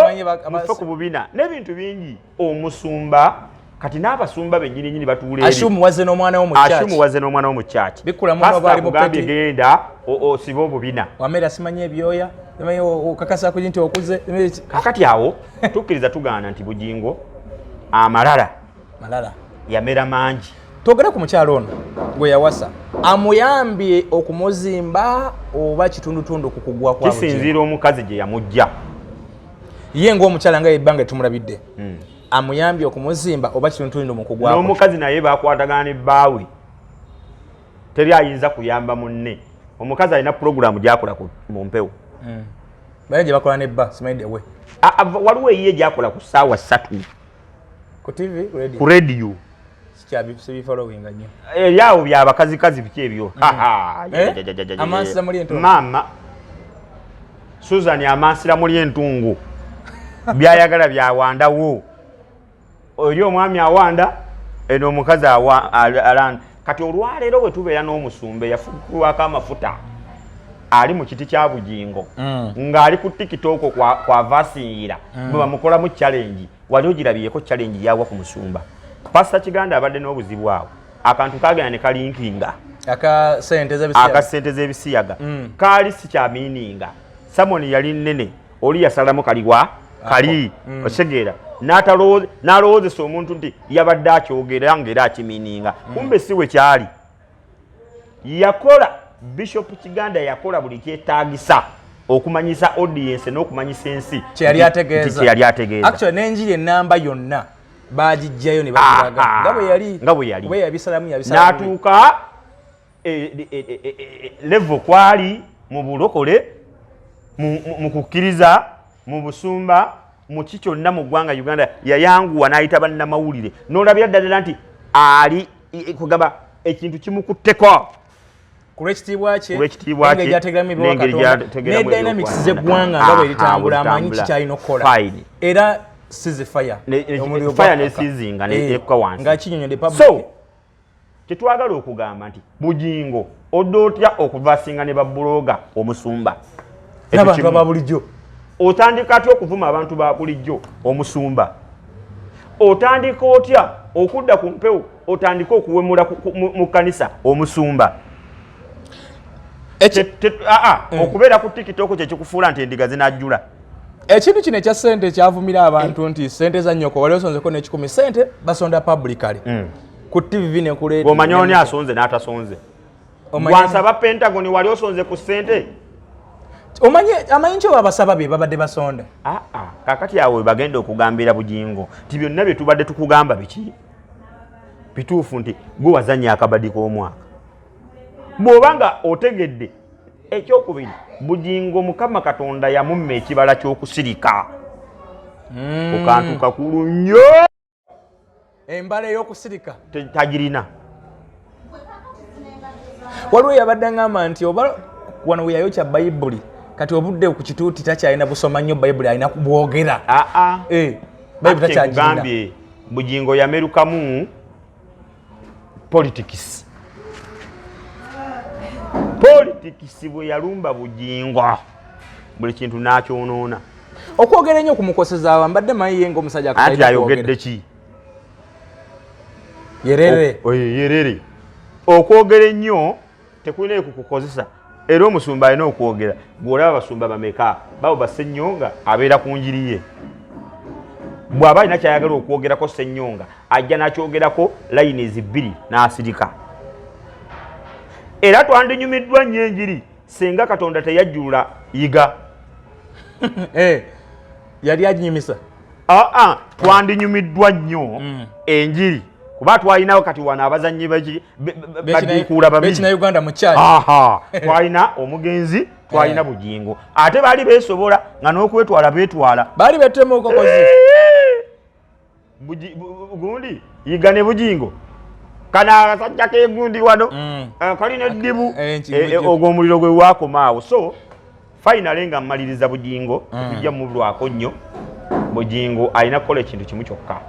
[SPEAKER 1] mufe ku bubina n'ebintu bingi. Omusumba kati n'abasumba bennyini nyini batuula.
[SPEAKER 2] Asumuwaze n'omwana wo mu church.
[SPEAKER 1] Asumuwaze n'omwana wo mu church.
[SPEAKER 2] Bikkula muno bali mu
[SPEAKER 1] peti. Genda osibe obubina.
[SPEAKER 2] Wamera simanyi ebyoya, simanyi okakasa ku nti okuze.
[SPEAKER 1] Kakati awo tukkiriza tugaana nti Bugingo amalala
[SPEAKER 2] malala
[SPEAKER 1] yamera mangi.
[SPEAKER 2] Twogere ku mukyalo ono gwe yawasa, amuyambye okumuzimba oba kitundutundu ku kugwa kwa?
[SPEAKER 1] Kisinziira omukazi gye yamujja.
[SPEAKER 2] Ye ng'omukyala nga ebbanga tumulabidde, amuyambye okumuzimba oba kitundutundu mu kugwa?
[SPEAKER 1] N'omukazi naye bakwatagana ne bbaawe, teri ayinza kuyamba munne. Omukazi alina pulogulaamu gyakola mu mpewo.
[SPEAKER 2] Baye gye bakola ne bba simanyi we.
[SPEAKER 1] Waliwo eyiye gyakola ku ssaawa 3.
[SPEAKER 2] Ku TV?
[SPEAKER 1] Ku rediyo.
[SPEAKER 2] Sibifollowinga nnyo.
[SPEAKER 1] Ebyawo byabakazikazi biki ebyo?
[SPEAKER 2] Eh? Amansira muli entungu.
[SPEAKER 1] Maama Susan amansira muli entungu, byayagala byawandawo. Oli omwami awanda eno, omukazi alanda. Kati olwaleero bwe tubeera n'omusumba eyafukibwako amafuta ali mu kiti kya Bugingo, ng'ali ku TikTok kwava asingira, bwe bamukolamu challenge, wali ogirabiyeko challenge yawa ku musumba Pasita Kiganda? Abadde n'obuzibu awo, akantu kagenda ne kalinkinga.
[SPEAKER 2] Aka sente z'ebisiyaga.
[SPEAKER 1] Aka sente z'ebisiyaga. Kaali si kyamiininga sermon yali nnene, oli yasalamu kaliwa kali. Okitegeera? N'alowoozesa omuntu nti yabadde akyogera ng'era akimiininga, kumbe si we kyali. Yakola, Bishop Kiganda yakola buli kyetaagisa okumanyisa audience n'okumanyisa ensi
[SPEAKER 2] kyeyali ategeeza.
[SPEAKER 1] Nti kyeyali ategeeza.
[SPEAKER 2] Actually n'enjiri enamba yonna bagijjayo ne bagiraga nga bwe yali.
[SPEAKER 1] Nga bwe yali.
[SPEAKER 2] Kuba yabisalamu, yabisalamu.
[SPEAKER 1] N'atuuka level kwali mu bulokole, mu kukkiriza, mu busumba, mu ki kyonna mu ggwanga Uganda. Yayanguwa n'ayita bannamawulire n'olabira ddala nti ali kugamba ekintu kimukutteko.
[SPEAKER 2] Ku lw'ekitiibwa kye,
[SPEAKER 1] Kulw'ekitiibwa kye,
[SPEAKER 2] n'engeri gy'ategeeramu ebya
[SPEAKER 1] n'engeri
[SPEAKER 2] Katonda,
[SPEAKER 1] gy'ategeeramu
[SPEAKER 2] ne dynamics
[SPEAKER 1] eby'okwa
[SPEAKER 2] z'eggwanga nga bwe litambula, amanyi kikyalina okukola.
[SPEAKER 1] Fine.
[SPEAKER 2] Era sizi fire.
[SPEAKER 1] Ne
[SPEAKER 2] Omuliro
[SPEAKER 1] fire
[SPEAKER 2] gwakka.
[SPEAKER 1] Nesizinga nekka wansi.
[SPEAKER 2] Nga kinyonyodde public.
[SPEAKER 1] So kyetwagala okugamba nti Bugingo odda otya okuvasinga ne babuloga omusumba? Ekyo
[SPEAKER 2] N'abantu
[SPEAKER 1] kimu.
[SPEAKER 2] aba bulijjo.
[SPEAKER 1] Otandika atya okuvuma abantu ba bulijjo omusumba? Otandika otya okudda ku mpewo otandike okuwemula mu kkanisa omusumba? Okubeera ku TikTok kyekikufuula nti endiga zinajjula?
[SPEAKER 2] Ekintu kino ekya ssente kyavumira abantu nti ssente za nnyoko wali osonzeko n'ekikumi, ssente basonda publicly ku TV ne ku radio.
[SPEAKER 1] Bw'omanya oni asonze n'atasonze. Gwansaba Pentagon, wali osonze ku ssente?
[SPEAKER 2] Omanye amanyi nti abasaba be babadde basonda.
[SPEAKER 1] Aa, kakati awo bagenda okugambira Bugingo nti byonna bye tubadde tukugamba biki bituufu, nti gwe wazanya akabadi k'omwaka bw'oba nga otegedde. Ekyokubiri, Bugingo Mukama Katonda yamumma ekibala ky'okusirika ku kantu kakulu nnyo.
[SPEAKER 2] Embala ey'okusirika.
[SPEAKER 1] Tagirina.
[SPEAKER 2] Waliwo yabadde aŋŋamba nti oba wano we yayokya Bayibuli, kati obudde ku kituuti takyalina busoma nnyo Bayibuli, alina kubwogera.
[SPEAKER 1] Aa.
[SPEAKER 2] Eh, Bayibuli takyagirina.
[SPEAKER 1] Nkugambye, Bugingo yamerukamu politics. Politics bwe yalumba Bugingo, buli kintu n'akyonoona.
[SPEAKER 2] Okwogera ennyo kumukoseza awo, mbadde manyi ye ng'omusajja
[SPEAKER 1] Anti
[SPEAKER 2] akatalina
[SPEAKER 1] ayogedde
[SPEAKER 2] kwogera.
[SPEAKER 1] ki?
[SPEAKER 2] Yerere.
[SPEAKER 1] Oye, yerere. Okwogera ennyo tekulina kukukozesa, era omusumba alina okwogera. Gweolaba abasumba bameka babo Basenyonga abeera ku njiri ye, bw'aba alina kyayagala okwogerako, Senyonga ajja nakyogerako lines bbiri n'asirika. Era twandinyumiddwa nnyo enjiri singa Katonda teyajjulula Yiga.
[SPEAKER 2] Eh, yali aginyumisa.
[SPEAKER 1] Aa, twandinyumiddwa nnyo enjiri kuba twalinawo kati wano abazannyi badiikuula babiri.
[SPEAKER 2] Bekina Uganda mu kyali.
[SPEAKER 1] Aha, twalina omugenzi, twalina Bugingo, ate baali beesobola nga n'okwetwala beetwala.
[SPEAKER 2] Baali betema obukokozi.
[SPEAKER 1] Gundi Yiga ne Bugingo, kano akasajja kegundi wano, kalina eddibu.
[SPEAKER 2] Eh,
[SPEAKER 1] Eh, eh, ogwo omuliro gwe gwakoma awo. So finally nga mmaliriza, Bugingo tetujja mulwako nnyo. Bugingo alina kukola ekintu kimu kyokka,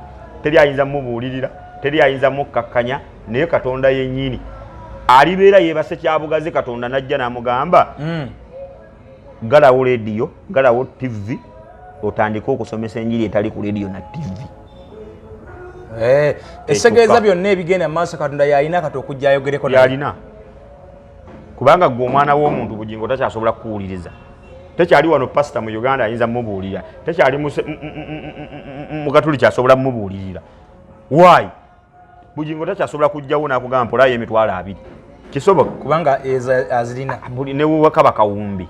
[SPEAKER 1] teri ayinza mubuulirira, teri ayinza mukkakkanya, naye Katonda yennyini alibeera yeebase kyabugazi, Katonda najja n'amugamba, "Galawo rediyo, galawo TV, otandike okusomesa enjiri etali ku rediyo na TV."
[SPEAKER 2] Eh, esegeeza
[SPEAKER 1] Ekyokka.
[SPEAKER 2] byonna ebigenda mu maaso, Katonda yalina kati okujja ayogereko naye.
[SPEAKER 1] Yalina, kubanga gwe omwana w'omuntu Bugingo takyasobola kukuwuliriza. Tekyali wano pasita mu Uganda ayinza mumubuulira, tekyali mukatuliki asobola mumubuulirira. Why? Bugingo takyasobola kujjawo n'akugamba mpolayo 20,000, kisoboka?
[SPEAKER 2] Kubanga ezo azirina.
[SPEAKER 1] Buli newewakaba kawumbi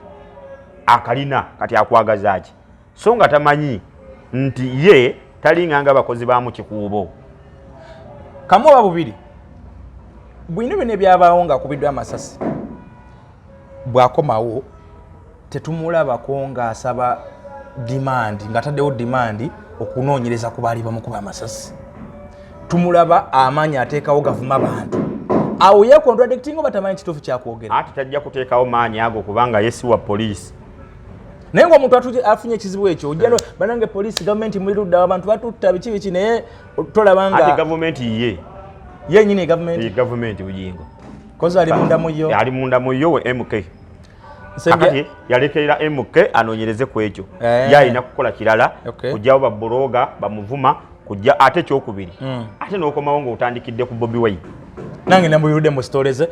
[SPEAKER 1] akalina, kati akwagaza ki? So nga tamanyi nti ye talinga nga abakozi ba mu kikuubo.
[SPEAKER 2] Kamu oba bubiri, bwino byonna ebyabaawo ng'akubiddwa amasasi, bw'akomawo tetumulabako ng'asaba demand, ng'ataddewo demand okunoonyereza ku baali bamukuba amasasi. Tumulaba amaanyi ateekawo gavuma bantu awo, ye contradicting oba tamanyi kituufu kyakwogera?
[SPEAKER 1] Ati tajja kuteekawo maanyi ago kubanga ye si wa poliisi.
[SPEAKER 2] Naye ngaomuntu afunye ekizibu ekyo, ojja banange poliisi, gavumenti muli ludda, abantu batutta biki biki, naye tolaba
[SPEAKER 1] Ati
[SPEAKER 2] nga
[SPEAKER 1] gavumenti ye
[SPEAKER 2] yenyini gavumenti.
[SPEAKER 1] Ye gavumenti Bugingo.
[SPEAKER 2] Kozi ali munda mu yo.
[SPEAKER 1] Ali munda mu yo we MK. Kakati yalekerera MK anoonyereze ku ekyo. Ye alina kukola kirala, kujjawo babuloga bamuvuma kujja. Ate ekyokubiri, ate n'okomawo ng'otandikidde ku Bobi Wine.
[SPEAKER 2] Nange nambuyirudde mu story ze.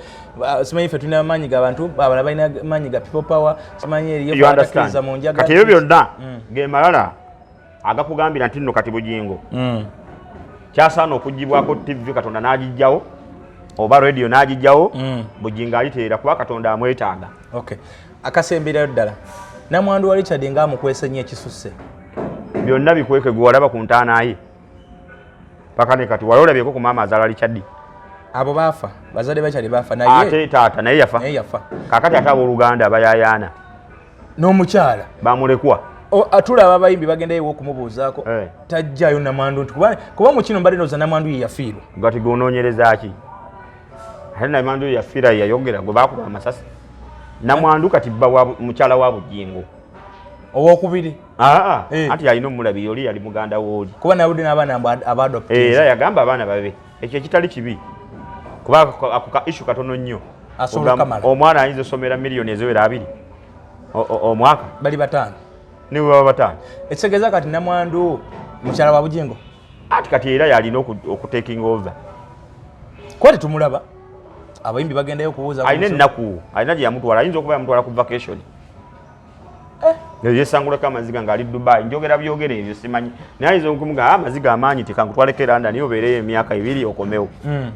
[SPEAKER 2] Simanyi ffe tulina amaanyi g'abantu, abalala balina amaanyi ga people power, simanyi eriyo
[SPEAKER 1] You understand?
[SPEAKER 2] batakkiriza mu njaga.
[SPEAKER 1] Kati ebyo byonna ge malala agakugambira nti nno kati Bugingo kyasaana okugibwako TV, Katonda n'agijjawo, oba radio n'agijjawo. Bugingo aliteera kuba Katonda amwetaaga.
[SPEAKER 2] Okay, akasemberayo ddala, namwandu wa Richard ng'amukwese nnyo ekisusse.
[SPEAKER 1] Byonna bikweke. Gwe walaba ku ntaana ye paka ne kati, wali olabyeko ku maama azaala Richard?
[SPEAKER 2] Abo baafa, bazadde bakyali baafa naye.
[SPEAKER 1] Ate taata naye yafa.
[SPEAKER 2] Naye yafa.
[SPEAKER 1] Kakati ate abooluganda abayayaana
[SPEAKER 2] N'omukyala
[SPEAKER 1] bamulekwa.
[SPEAKER 2] Tulaba abayimbi bagendayo okumubuuzaako, tajjayo namwandu nti kuba mu kino mbadde ndowooza namwandu ye yafiirwa.
[SPEAKER 1] Gati gonoonyereza ki? Ate namwandu yafiira, yayogera gwe bakuba amasasi. Namwandu kati bba wa mukyala wa Bujingo.
[SPEAKER 2] Owokubiri.
[SPEAKER 1] Aa.
[SPEAKER 2] Eh.
[SPEAKER 1] Anti yalina omulabiri, oli yali muganda wooli.
[SPEAKER 2] Kuba nawudde n'abaana mbu aba-adopt.
[SPEAKER 1] Era yagamba abaana babe, ekyo ekitali kibi, kuba ako ka issue katono nnyo.
[SPEAKER 2] Asobola okukamala.
[SPEAKER 1] Omwana ayinza osomera miliyoni eziwera 20 omwaka.
[SPEAKER 2] Bali 5.
[SPEAKER 1] Ne bwe baba 5.
[SPEAKER 2] Ekitegeeza kati namwandu mukyala wa Bujingo.
[SPEAKER 1] Ati kati era yalina okutaking over.
[SPEAKER 2] Kuba tetumulaba, abayimbi bagendayo okubuuza.
[SPEAKER 1] Alina ennaku, alina gye yamutwala, ayinza okuba yamutwala ku vacation.
[SPEAKER 2] Eh.
[SPEAKER 1] Yesangulako amaziga ng'ali Dubai. Njogera byogera ebyo, simanyi, naye ayinza okumuga, "Ah, amaziga amaanyi, tekankutwaleko e London obeereyo emyaka 2 okomewo."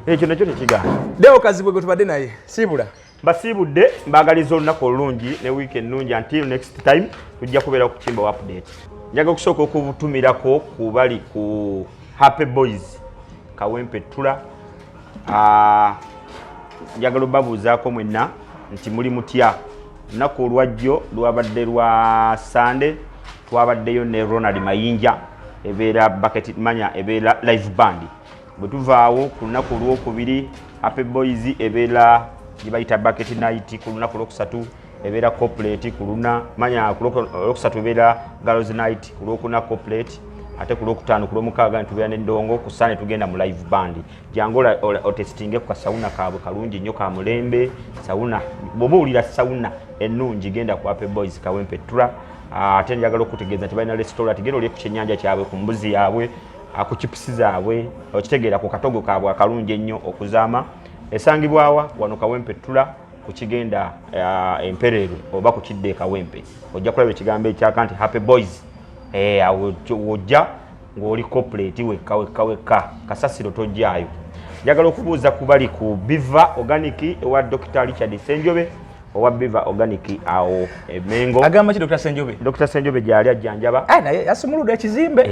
[SPEAKER 1] Ekyo nakyo tekigaana.
[SPEAKER 2] Deo Kazibwe gwe tubadde naye, siibula.
[SPEAKER 1] Mbasiibudde, mbagaliza olunaku olulungi ne wiiki ennungi. Until next time, tujja kubeera ku Kimba Update. Njaga okusooka okutumirako ku bali ku Happy Boys Kawempe Ttula. Ah, njagala obabuuzaako mwenna nti muli mutya? Olunaku olwajjo lwabadde lwa Sande, twabaddeyo ne Ronald Mayinja, ebeera bucket manya, ebeera live band. Bwe tuvaawo ku lunaku olwokubiri, Happy Boys ebeera gye bayita bucket night. Ku lunaku olwokusatu ebeera corporate, ku luna manya ku olwokusatu ebeera girls night, ku lwokuna corporate, ate ku lwokutaano, ku lwomukaaga netubeera n'endongo, ku Sande tugenda mu live band. Jangu otestinge ku kasauna kaabwe, kalungi nnyo, ka mulembe sauna. Bw'oba owulira sauna ennungi, genda ku Happy Boys Kawempe Ttula. Ah, ate njagala okutegeeza nti balina restaurant, genda olye ku kyennyanja kyabwe, ku mbuzi yaabwe, ku chips zaabwe, okitegeera, ku katogo kaabwe akalungi ennyo okuzaama. Esangibwawa? Wano Kawempe Ttula, ku kigenda Empereerwe oba ku kidda e Kawempe, ojja kulaba ekigambo ekyaka nti Happy Boys. Awo wojja ng'oli corporate wekka wekka wekka, kasasiro tojjaayo. Njagala okubuuza ku bali ku Biva Organic ewa Dr Richard Senjobe owa Biva Organic awo Emengo.
[SPEAKER 2] Agamba ki Dr Senjobe?
[SPEAKER 1] Dr Senjobe gyali ajjanjaba.
[SPEAKER 2] Ah, naye yasumuludde ekizimbe.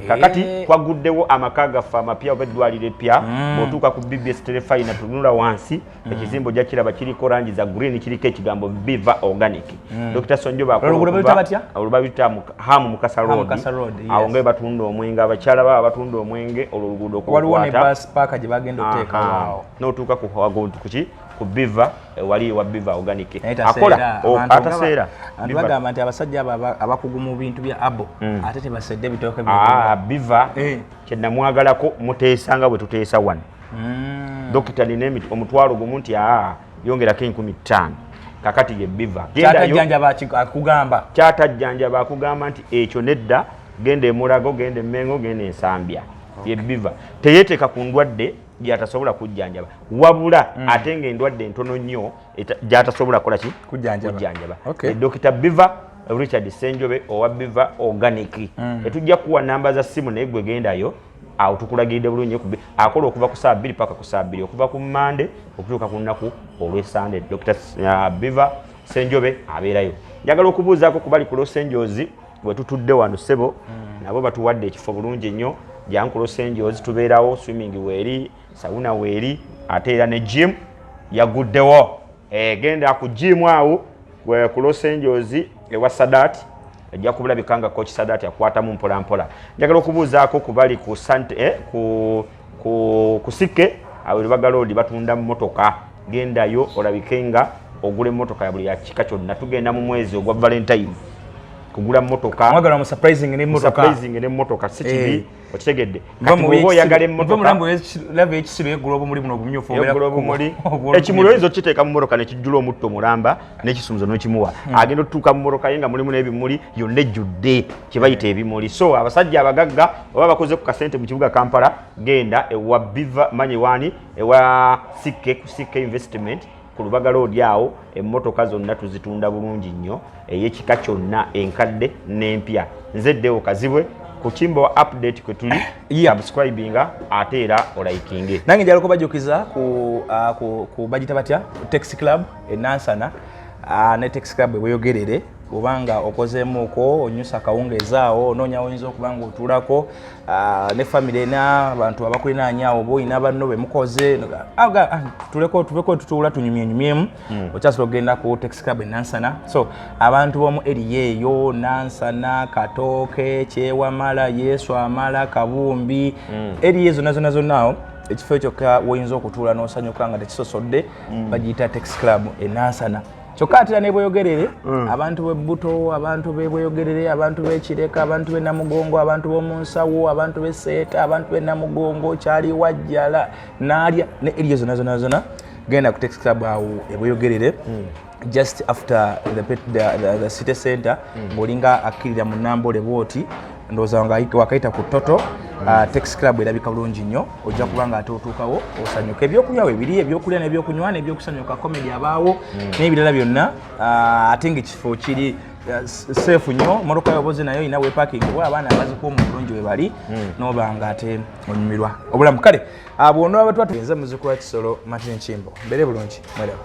[SPEAKER 1] Kakati twaguddewo amaka gaffe amapya oba eddwaliro epya. Bw'otuuka ku BBS Terefayina, tunula wansi, ekizimbe ojja kiraba, kiriko langi za green, kiriko ekigambo Biva Organic. Dr Senjobe akola
[SPEAKER 2] Olwo
[SPEAKER 1] okuva-
[SPEAKER 2] bayita batya?
[SPEAKER 1] Olwo babita Hamu Mukasa
[SPEAKER 2] Hamu
[SPEAKER 1] Road.
[SPEAKER 2] Mukasa Road, yes.
[SPEAKER 1] Awo nga batunda omwenge, abakyala baba batunda omwenge, olwo oluguudo
[SPEAKER 2] Waliwo ne
[SPEAKER 1] okukwata.
[SPEAKER 2] bus park gye bagenda okuteekawo awo.
[SPEAKER 1] N'otuuka kuki, ku Biva, wali wa Biva Organic.
[SPEAKER 2] Naye
[SPEAKER 1] Akola
[SPEAKER 2] taseera. Abantu
[SPEAKER 1] ataseera.
[SPEAKER 2] abantu
[SPEAKER 1] Biva.
[SPEAKER 2] bagamba nti abasajja abo abakugu mu bintu bya abo ate tebasedde ebitooke.
[SPEAKER 1] Ah, Biva kyenamwagalako, muteesa nga bwe tuteesa wano. Dokita, nina 10,000 nti aa, yongerako 5,000. Kakati ye Biva. Gendayo.
[SPEAKER 2] Kyatajjanjaba akugamba.
[SPEAKER 1] Kyatajjanjaba akugamba nti ekyo nedda, genda Emulago, genda Emmengo, genda Ensambya. Ye Biva teyeteeka ku ndwadde gyatasobola kujjanjaba, wabula ate ng'endwadde entono nnyo gyatasobola kukola ki?
[SPEAKER 2] Kujjanjaba.
[SPEAKER 1] Kujjanjaba.
[SPEAKER 2] Okay.
[SPEAKER 1] Dr Biva Richard Senjobe owa Biva Organic, tetujja kuwa namba za ssimu, naye gwe gendayo awo tukulagiridde bulungi. Akola okuva ku saa 2 paka ku saa 2, okuva ku Mande okutuuka ku lunaku olw'Esande. Dr Biva Senjobe abeerayo. Njagala okubuuzaako ku bali ku Los Angeles, we tutudde wano ssebo, nabo batuwadde ekifo bulungi nnyo. Jangu ku Los Angeles, tubeerawo, swimming weeri, sauna weeri, ate era ne gym yaguddewo. Genda ku gym awo ku Los Angeles ewa Sadat, ejja kubulabika nga Coach Sadat akwatamu mpola mpola. Njagala okubuuzaako ku bali ku sante, ku Sikke awo Lubaga Road, batunda mmotoka. Gendayo olabike nga ogula emmotoka ya buli ya kika kyonna. Tugenda mu mwezi ogwa Valentine kugula mmotoka.
[SPEAKER 2] Mwagala mu surprising n'emmotoka.
[SPEAKER 1] Surprising n'emmotoka si kibi. Okitegedde?
[SPEAKER 2] Nva
[SPEAKER 1] Kati
[SPEAKER 2] mu
[SPEAKER 1] bw'oba oyagala
[SPEAKER 2] nva
[SPEAKER 1] emmotoka
[SPEAKER 2] mulambo lava ekisiru eggula obumuli buno obumyufu obeera
[SPEAKER 1] Egula obumuli, ekimuli oyinza okiteeka mu mmotoka nekijjula omutto mulamba n'ekisumuzo n'okimuwa, agenda otutuuka mu mmotoka ye nga mulimu n'ebimuli, yonna ejjudde kye bayita ebimuli. So abasajja abagagga oba bakoze ku kasente mu kibuga Kampala, genda ewa Biva, manye wani, ewa Sikke, ku Sikke Investment ku Lubaga Road awo. Emmotoka zonna tuzitunda bulungi nnyo, ey'ekika kyonna, enkadde n'empya. Nze Deo Kazibwe, ku Kimbo Update kwe tuli. Subscribinga ate era olikinge.
[SPEAKER 2] Nange njagala okubajjukiza ku bagita batya, Taxi Club Enansana, ne Taxi Club ebweyogerere. Obanga okozeemuuko, onyusa akawungeezaawo, onoonya oyinza okuba nga otuulako ne famire n'abantu abakulinaanya, oba olina banno bemukoze, tuleko tuveko tutuula tunyumyenyumyemu, okyasobola okugenda ku Taxi Club Enansana. So abantu b'omu area eyo, Nansana, Katooke, Kyewamala, Yesu Amala, Kabumbi, area zonna zonna zonna awo. Ekifo kyokka woyinza okutuula n'osanyuka nga tekisosodde bagiyita Tex Club e Nansana. Kyokka ate era nebweyogerere, abantu b'ebbuto, abantu b'ebweyogerere, abantu b'ekireka, abantu b'e Namugongo, abantu b'omu nsawo, abantu b'eseeta, abantu b'e Namugongo, Kyaliwajjala, Naalya ne area zonna zonna zonna, genda ku Tex Club awo ebweyogerere, just after the city center, ng'olinga akkirira mu Nambole bwoti, ndowooza nga wakayita ku Toto. Tex Club erabika bulungi nnyo. Ojja kuba nga ate otuukawo osanyuka. Ebyokunywa webiri, ebyokulya n'ebyokunywa n'ebyokusanyuka, comedy abaawo n'ebirala byonna. Ate ngaekifo kiri safe nnyo. Motoka yobozi nayo erina weparking oba abaana abazikuuma obulungi we bali, noba nga ate onyumirwa obulamu. Kale bw'onoaba twatugenze, muzukulu wa Kisolo Martin Kimbo, mbeere bulungi, mweraba.